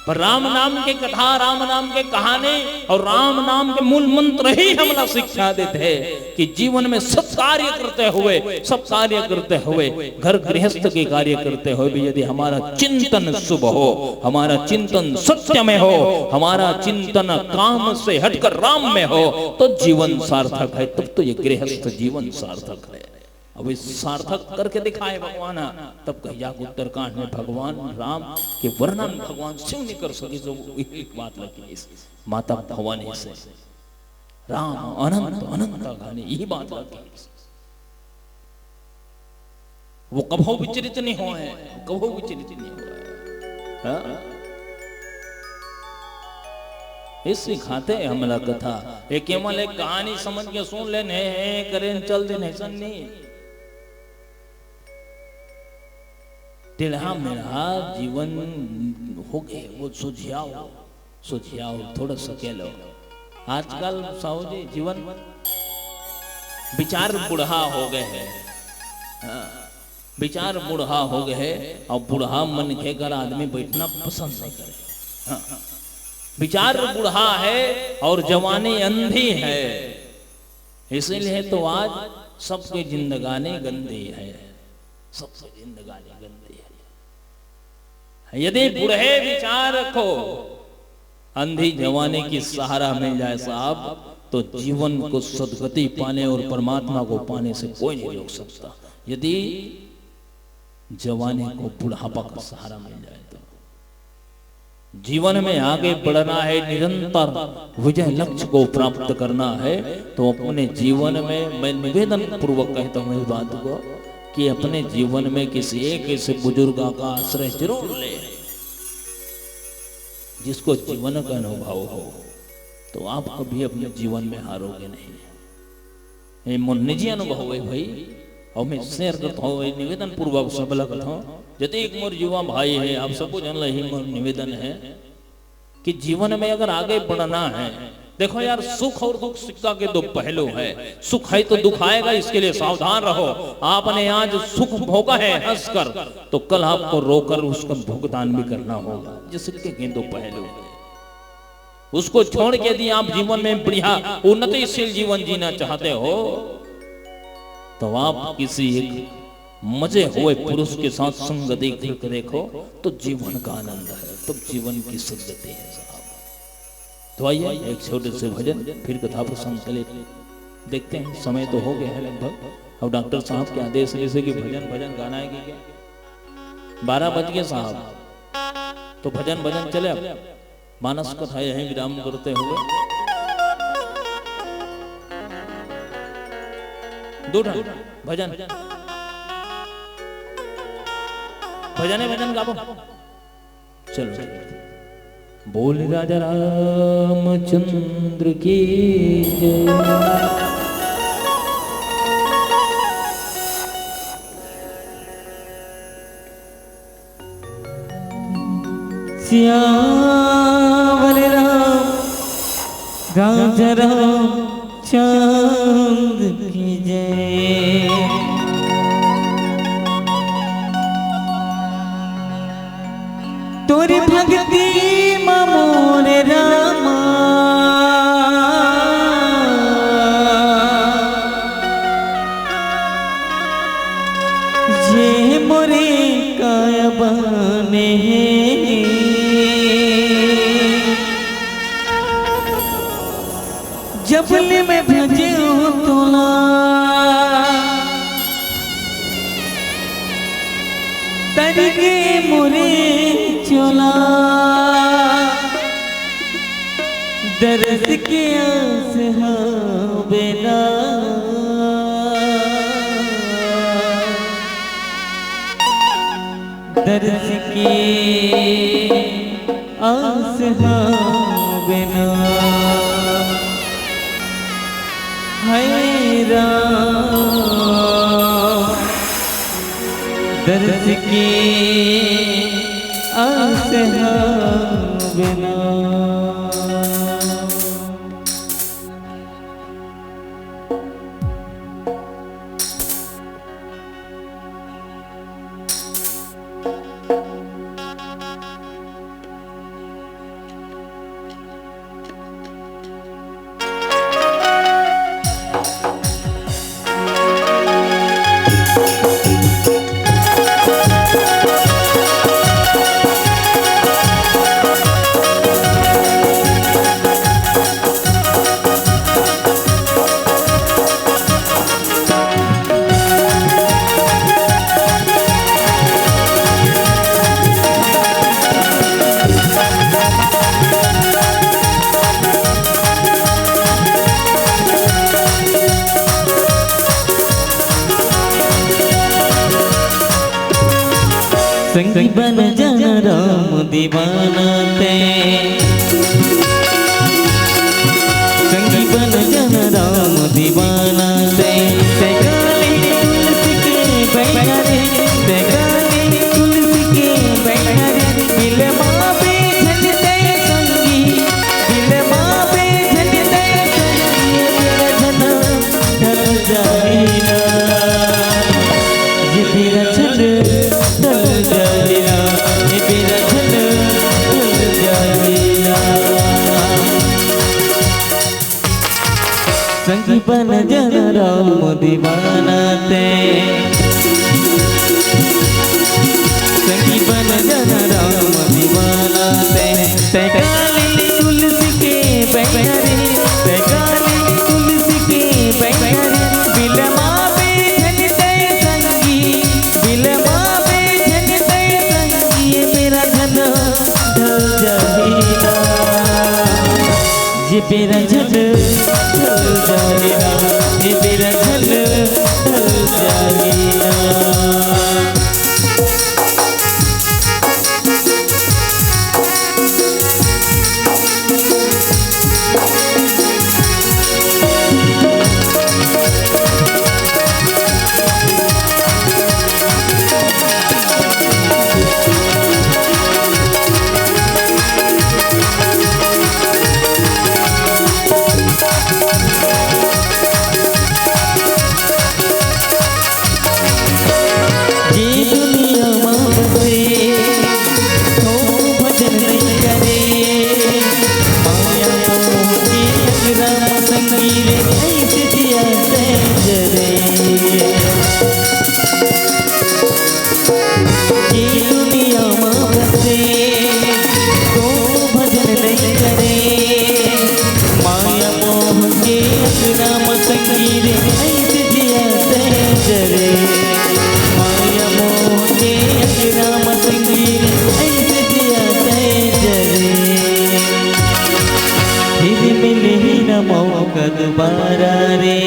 पर राम नाम के कथा, राम नाम के कहानी अउ राम नाम के मूल मंत्र ही हमला शिक्षा देथे कि जीवन में सत्कार्य करते हुए, सब कार्य करते हुए, घर गृहस्थ के कार्य करते हुए भी यदि हमारा चिंतन शुभ हो, हमारा चिंतन सत्य में हो, हमारा चिंतन काम से हटकर राम में हो, तो जीवन सार्थक है। तब तो ये गृहस्थ जीवन सार्थक है। अब इस सार्थक करके दिखाए भगवान, तब कही जाके उत्तरकांड में भगवान राम के वर्णन भगवान शिव नी कर सके, जो एक बात लगी इस माता भवानी से। राम अनंत अनंत गाने, यही बात लगी। वो कभो विचलित नहीं होए, कभो विचलित नहीं होए। हाँ? ये सिखाथे हमला कथा। ये केवल एक कहानी समझ के सुन लेन हे, हे करेन चल देन हे, अइसन नहीं। टेढ़ा मेढ़ा जीवन होगे, वो सुझाव, सुझाव थोड़ा सकेलो। आजकल साहू जी जीवन विचार बूढ़ा होगे हे। हाँ, विचार बूढ़ा होगे हे अउ बूढ़ा मनखे कर आदमी बैठना पसंद नहीं करे। हाँ, विचार बूढ़ा हे अउ जवानी अंधी हे, इसीलिए तो आज सबके जिंदगानी गंदी हे, सबके जिंदगानी गंदी हे। यदि बूढ़े विचार रखो, अंधी जवानी की सहारा मिल जाए साहब, तो जीवन को सदगति पाने और परमात्मा को पाने से कोई नहीं रोक सकता। यदि जवानी को बुढ़ापा का सहारा मिल जाए तो। जीवन में आगे बढ़ना है, निरंतर विजय लक्ष्य को प्राप्त करना है, तो अपने जीवन में, मैं निवेदन पूर्वक कहता हूँ इस बात को, कि अपने जीवन में किसी एक ऐसे बुजुर्ग का आश्रय जरूर ले, जिसको जीवन का अनुभव हो, तो आप कभी अपने जीवन में हारोगे नहीं। ये मोर निजी अनुभव हे भाई, अउ मैं share करत हौं, ये निवेदन पूर्वक सबला करत हौं। जतेक मोर युवा भाई हे, आप सबो झन ला ही मोर निवेदन हे कि जीवन में अगर आगे बढ़ना है, देखो यार, सुख और दुख सिक्का के दो पहलू है। सुख है तो दुख आएगा, इसके लिए सावधान रहो। आपने आज सुख भोगा है हंसकर, तो कल आपको रोकर उसका भुगतान भी करना होगा। ये सिक्के के दो पहलू हैं। उसको छोड़ के यदि आप जीवन में बढ़िया उन्नतिशील जीवन जीना चाहते हो, तो आप किसी एक मजे हुए पुरुष के साथ संगति करके देखो, तो जीवन का आनंद है, तब जीवन की सदगति है साहब। तो आइए, एक छोटे से भजन, फिर कथा प्रसंग के लिए देखते हैं। समय तो हो गया है लगभग। अब डॉक्टर साहब के आदेश, जैसे कि भजन, भजन गाना है कि क्या? बारह बज गए साहब, तो भजन, भजन चले। अब मानस कथा यहीं विराम करते हुए दो ठन भजन, भजन हे, भजन गाबो। चलो, बोल राजा रामचंद्र की जय। सियावर राम राजा राम चंद की जय। तोरी भक्ति मा मोर रामा, जे मोरे काय बने हे। जब ले मैं भजे हूँ तोला, तरिगे मोरे चोला, दरस के आस हवे ना। दर्श के आस हवे ना। हाय राम, दर्श के आस हवे ना। संगी बन जाना राम दीवाना ते, संगी बन जाना राम दीवाना ते, ते काली तुलसी के बैठा रे, ते काली तुलसी के बैठा रे, बिलमा पे झन ते संगी, बिलमा पे झन ते संगी, तेरा झना ढल जाई ना। ये बेरा झन ढल जाई ना, ये बेरा झन ढल जाई ना। संगी बन जाना राम दीवाना ते, संगी बन जाना राम दीवाना ते, ते काली तुलसी के बैठा रे, ते काली तुलसी के बैठा रे, बिलमा पे झन ते संगी, बिलमा पे झन ते संगी, ये बेरा झन ढल जाई ना। ये बेरा झन ढल जाई ना, ये बेरा झन ढल जाई ना। जे दुनिया मा बसे, तो भजन नइ करे। माया मोह के अंगना मा संगी रे, अइसे जिया तैं जरे। जे दुनिया मा बसे, तो भजन नइ करे। माया मोह के अंगना म संगी रे, अइसे जिया तैं जरे। माया मोह के अंगना म संगी रे, अइसे जिया तैं जरे। फिर मिलही न मौका दोबारा रे,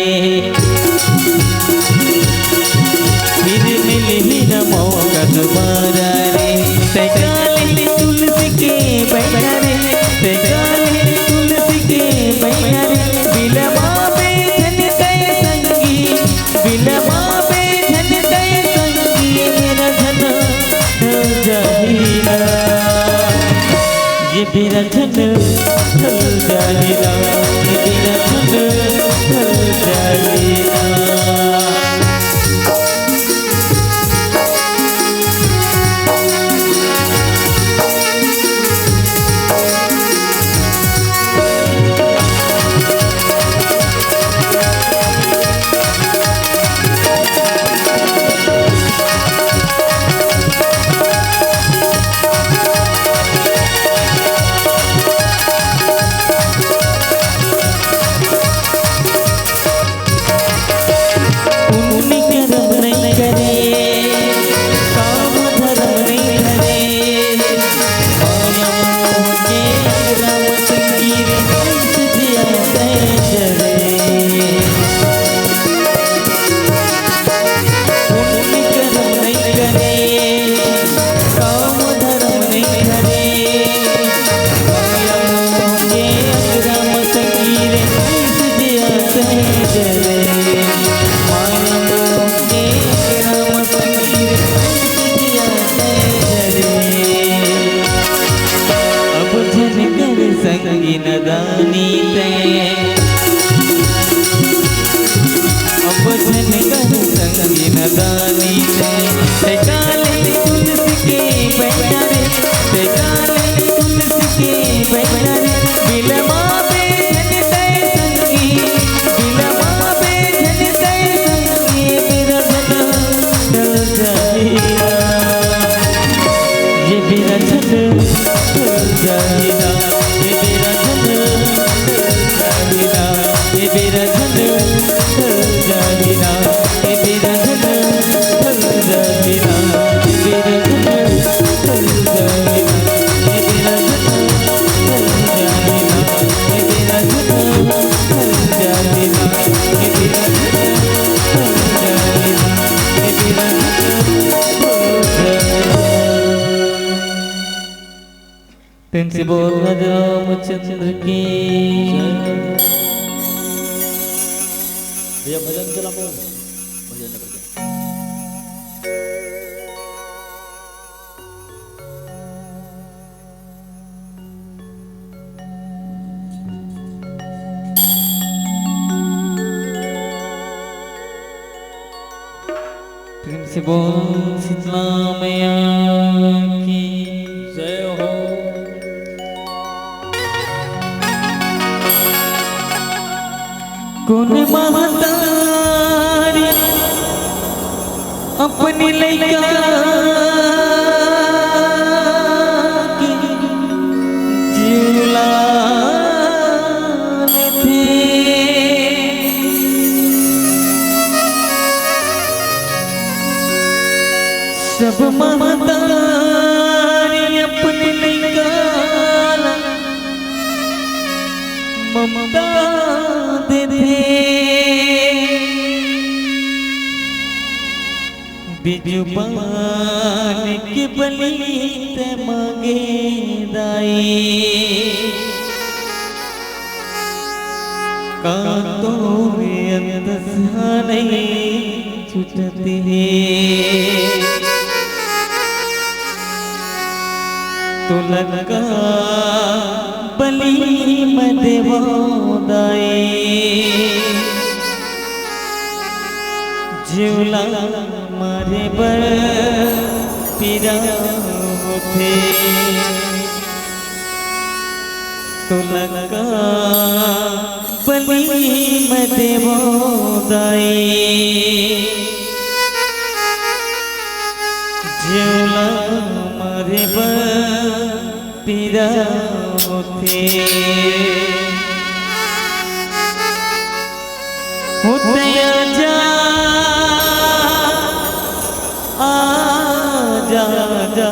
फिर मिलही न मौका दोबारा रे। तैं काली तुलसी के बैठा रे, तैं काली तुलसी के बैठा रे। बिलमा पे झन तैं संगी, बिलमा पे झन तैं संगी, ये बेरा झन ढल जाही ना। ये बेरा झन ढल जाही ना, ये बेरा झन ढल जाही ना। ते काले तुलसी के बैठा रे, ते काले तुलसी के बैठा रे, बिलमा बेचन तय संगी, बिलमा बेचन तय संगी, बिरधन ढल जाहिरा, ये बिरधन ढल जाहिरा, ये बिरधन ढल जाहिरा, ये बिरधन ढल जाहिरा। प्रेम से बोल राधे रामचंद्र की। भैया भजन चला, भजन, भजन। प्रेम से बोल शीतला मैया की जय हो। कोन महतारी अपने लइका के जीव ला लेथे। सब महतारी अपने लइका ला ममता देथे। बिजुबान के बली ते मांगे दाई, का तोरे अंदस हा नहीं छुटत हे। तोला का बली म देवो दाई, जीव ला मारे बर पीरा होथे। तोला का बली म देवो दाई, जीव ला मारे बर पीरा होथे। होते आजा, आजा, आजा।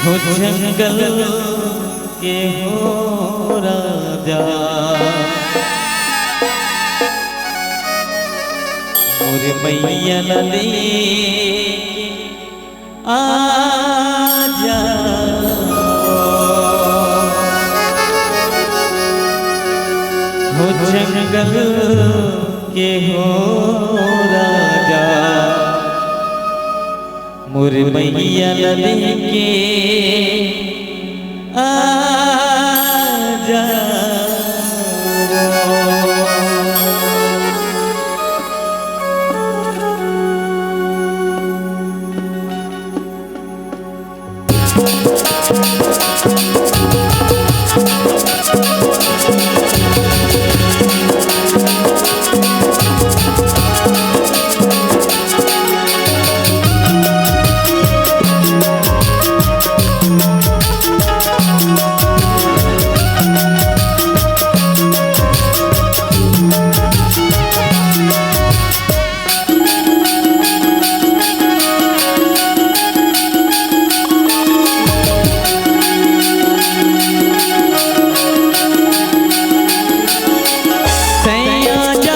हो जंगल के हो राजा, मोर मैया ला लेके आजा। हो जंगल के हो राजा, मोर मैया ला लेके आजा। सैया जा,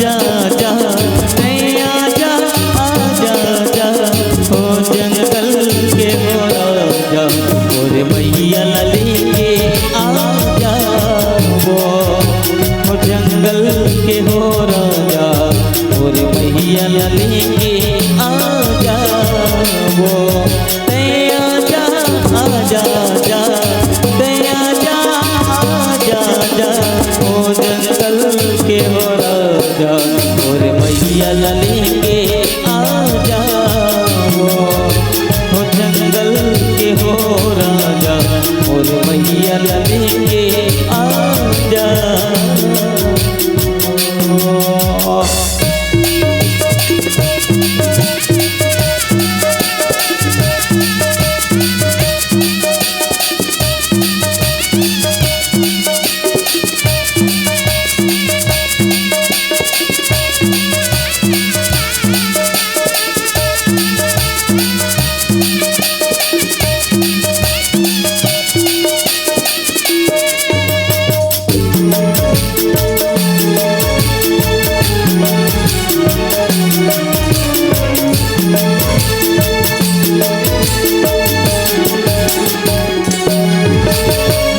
जा, जा, सैया जा, आजा, जा, हो जंगल के हो राजा, मोर मैया ला लेके आजा वो। हो जंगल के हो राजा, मोर मैया ला लेके आजा वो। तैं आजा, आजा, आजा, तैं आजा, आजा, आजा। ओ जंगल के हो राजा, मोर मैया ला लेके आ जा। ओ, ओ जंगल के हो राजा, मोर मैया ला लेके आ जा।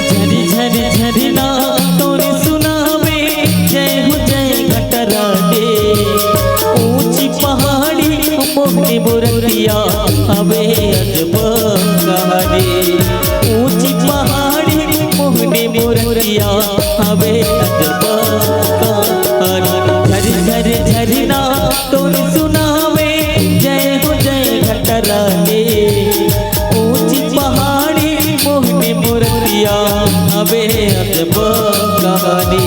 झरी झरी झरना तोर सुनावे, जय हो जय घटरा के। ऊंची पहाड़ी मोहनी मूरतिया, हवे अजब कहानी। ऊंची पहाड़ी मोहनी मूरतिया, हवे अजब कहानी। झरी झरी झरना तोर सुनावे, जय हो जय घटरा के। ऊंची पहाड़ी मोहनी मूरतिया, हवे अजब कहानी।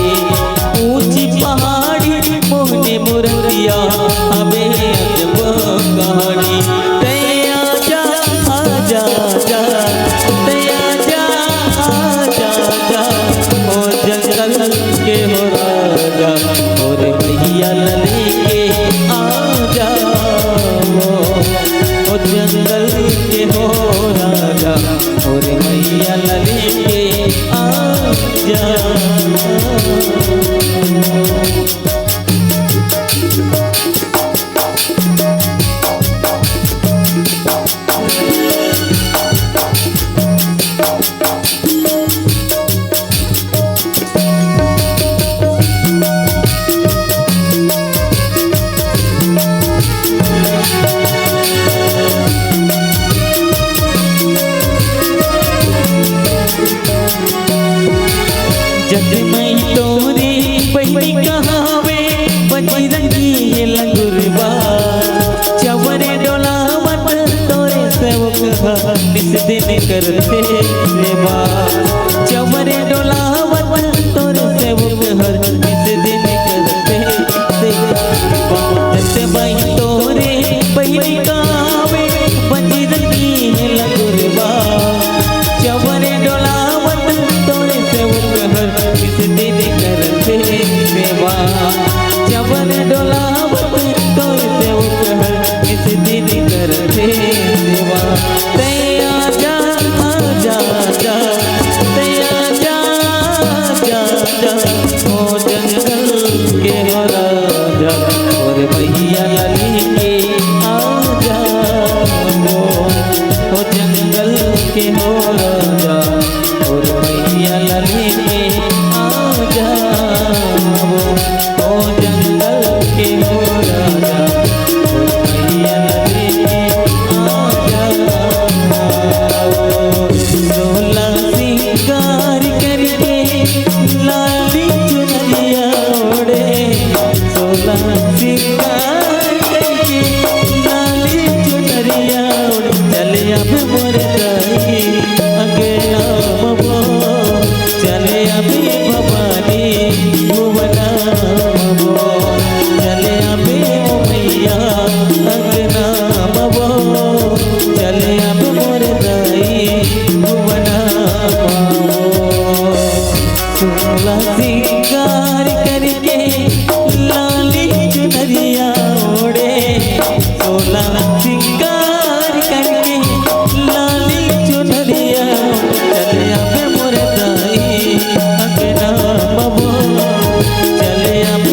ऊंची पहाड़ी मोहनी मूरतिया, हवे अजब कहानी। तैं आजा, आजा, आजा, तैं आजा, आजा, आजा। ओ जंगल के हो राजा, मोर मैया ला लेके आ जा। ओ, ओ जंगल के हो राजा, मोर मैया ला लेके आ जा। जब मैं तोरी बहिनी कहावे, बजरंगी हे लंगुरबा। चवरे डोलावत तोरे सेवक ह निस दिन करथे सेवा। चवरे डोलावत तोरे सेवक ह निस दिन करथे सेवा। जब मैं तोरे बहिनी कहावे, बजरंगी हे लंगुरबा। चवरे डोलावत तोरे सेवक हर निस दिन करथे सेवा। चवरे डोलावत तोरे सेवक हर निस दिन करथे सेवा। तैं आजा, आजा, आजा, तैं आजा, आजा, आजा, ओ जंगल के हो राजा, मोर मैया ला लेके आ जा। ओ, ओ जंगल के हो राजा, मोर मैया ला लेके आ जा। ओ, ओ जंगल के हो राजा, मोर मैया ला लेके आ जा। ओ, सोला सिंगार करके लाली चुनरिया ओढ़े, सोला सिंगार करके लाली चुनरिया ओढ़े। चले अब मोर दाई अंगना म वो, चले अभी भवानी भुवना म वो, चले अभी ओ मैया अंगना म वो, चले अब मोर दाई भुवना म वो। सोला सिंगार करके लाली चुनरिया ओढ़े, सोला सिंगार करके लाली चुनरिया ओढ़े। चले आबे मोर दाई अंगना म वो, चले आबे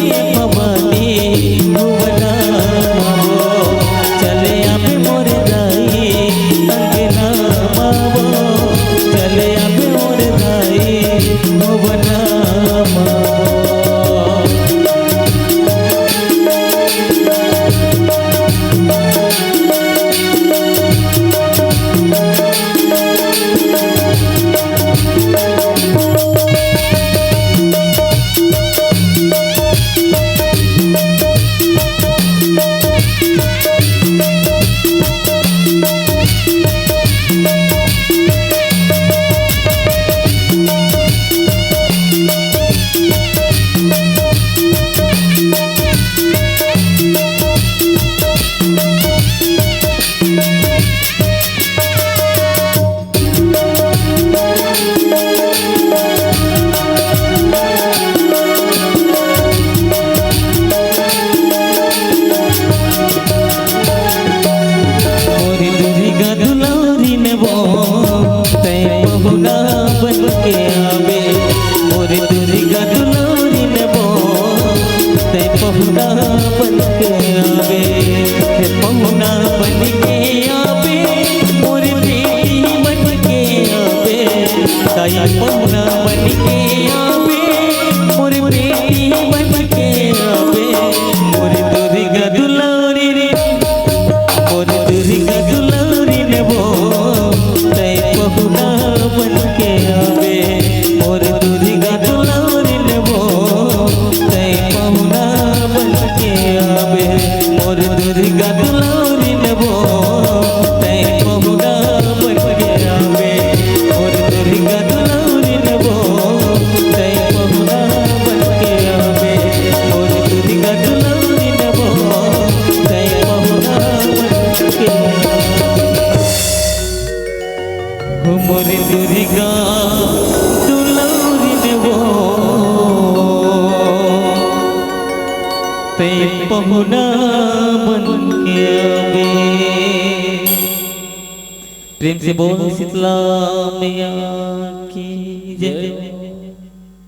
मोर दुर्गा दुलौरी ने वो, ते पहुना बन के आवे। प्रेम से बोल शीतला मैया की जय।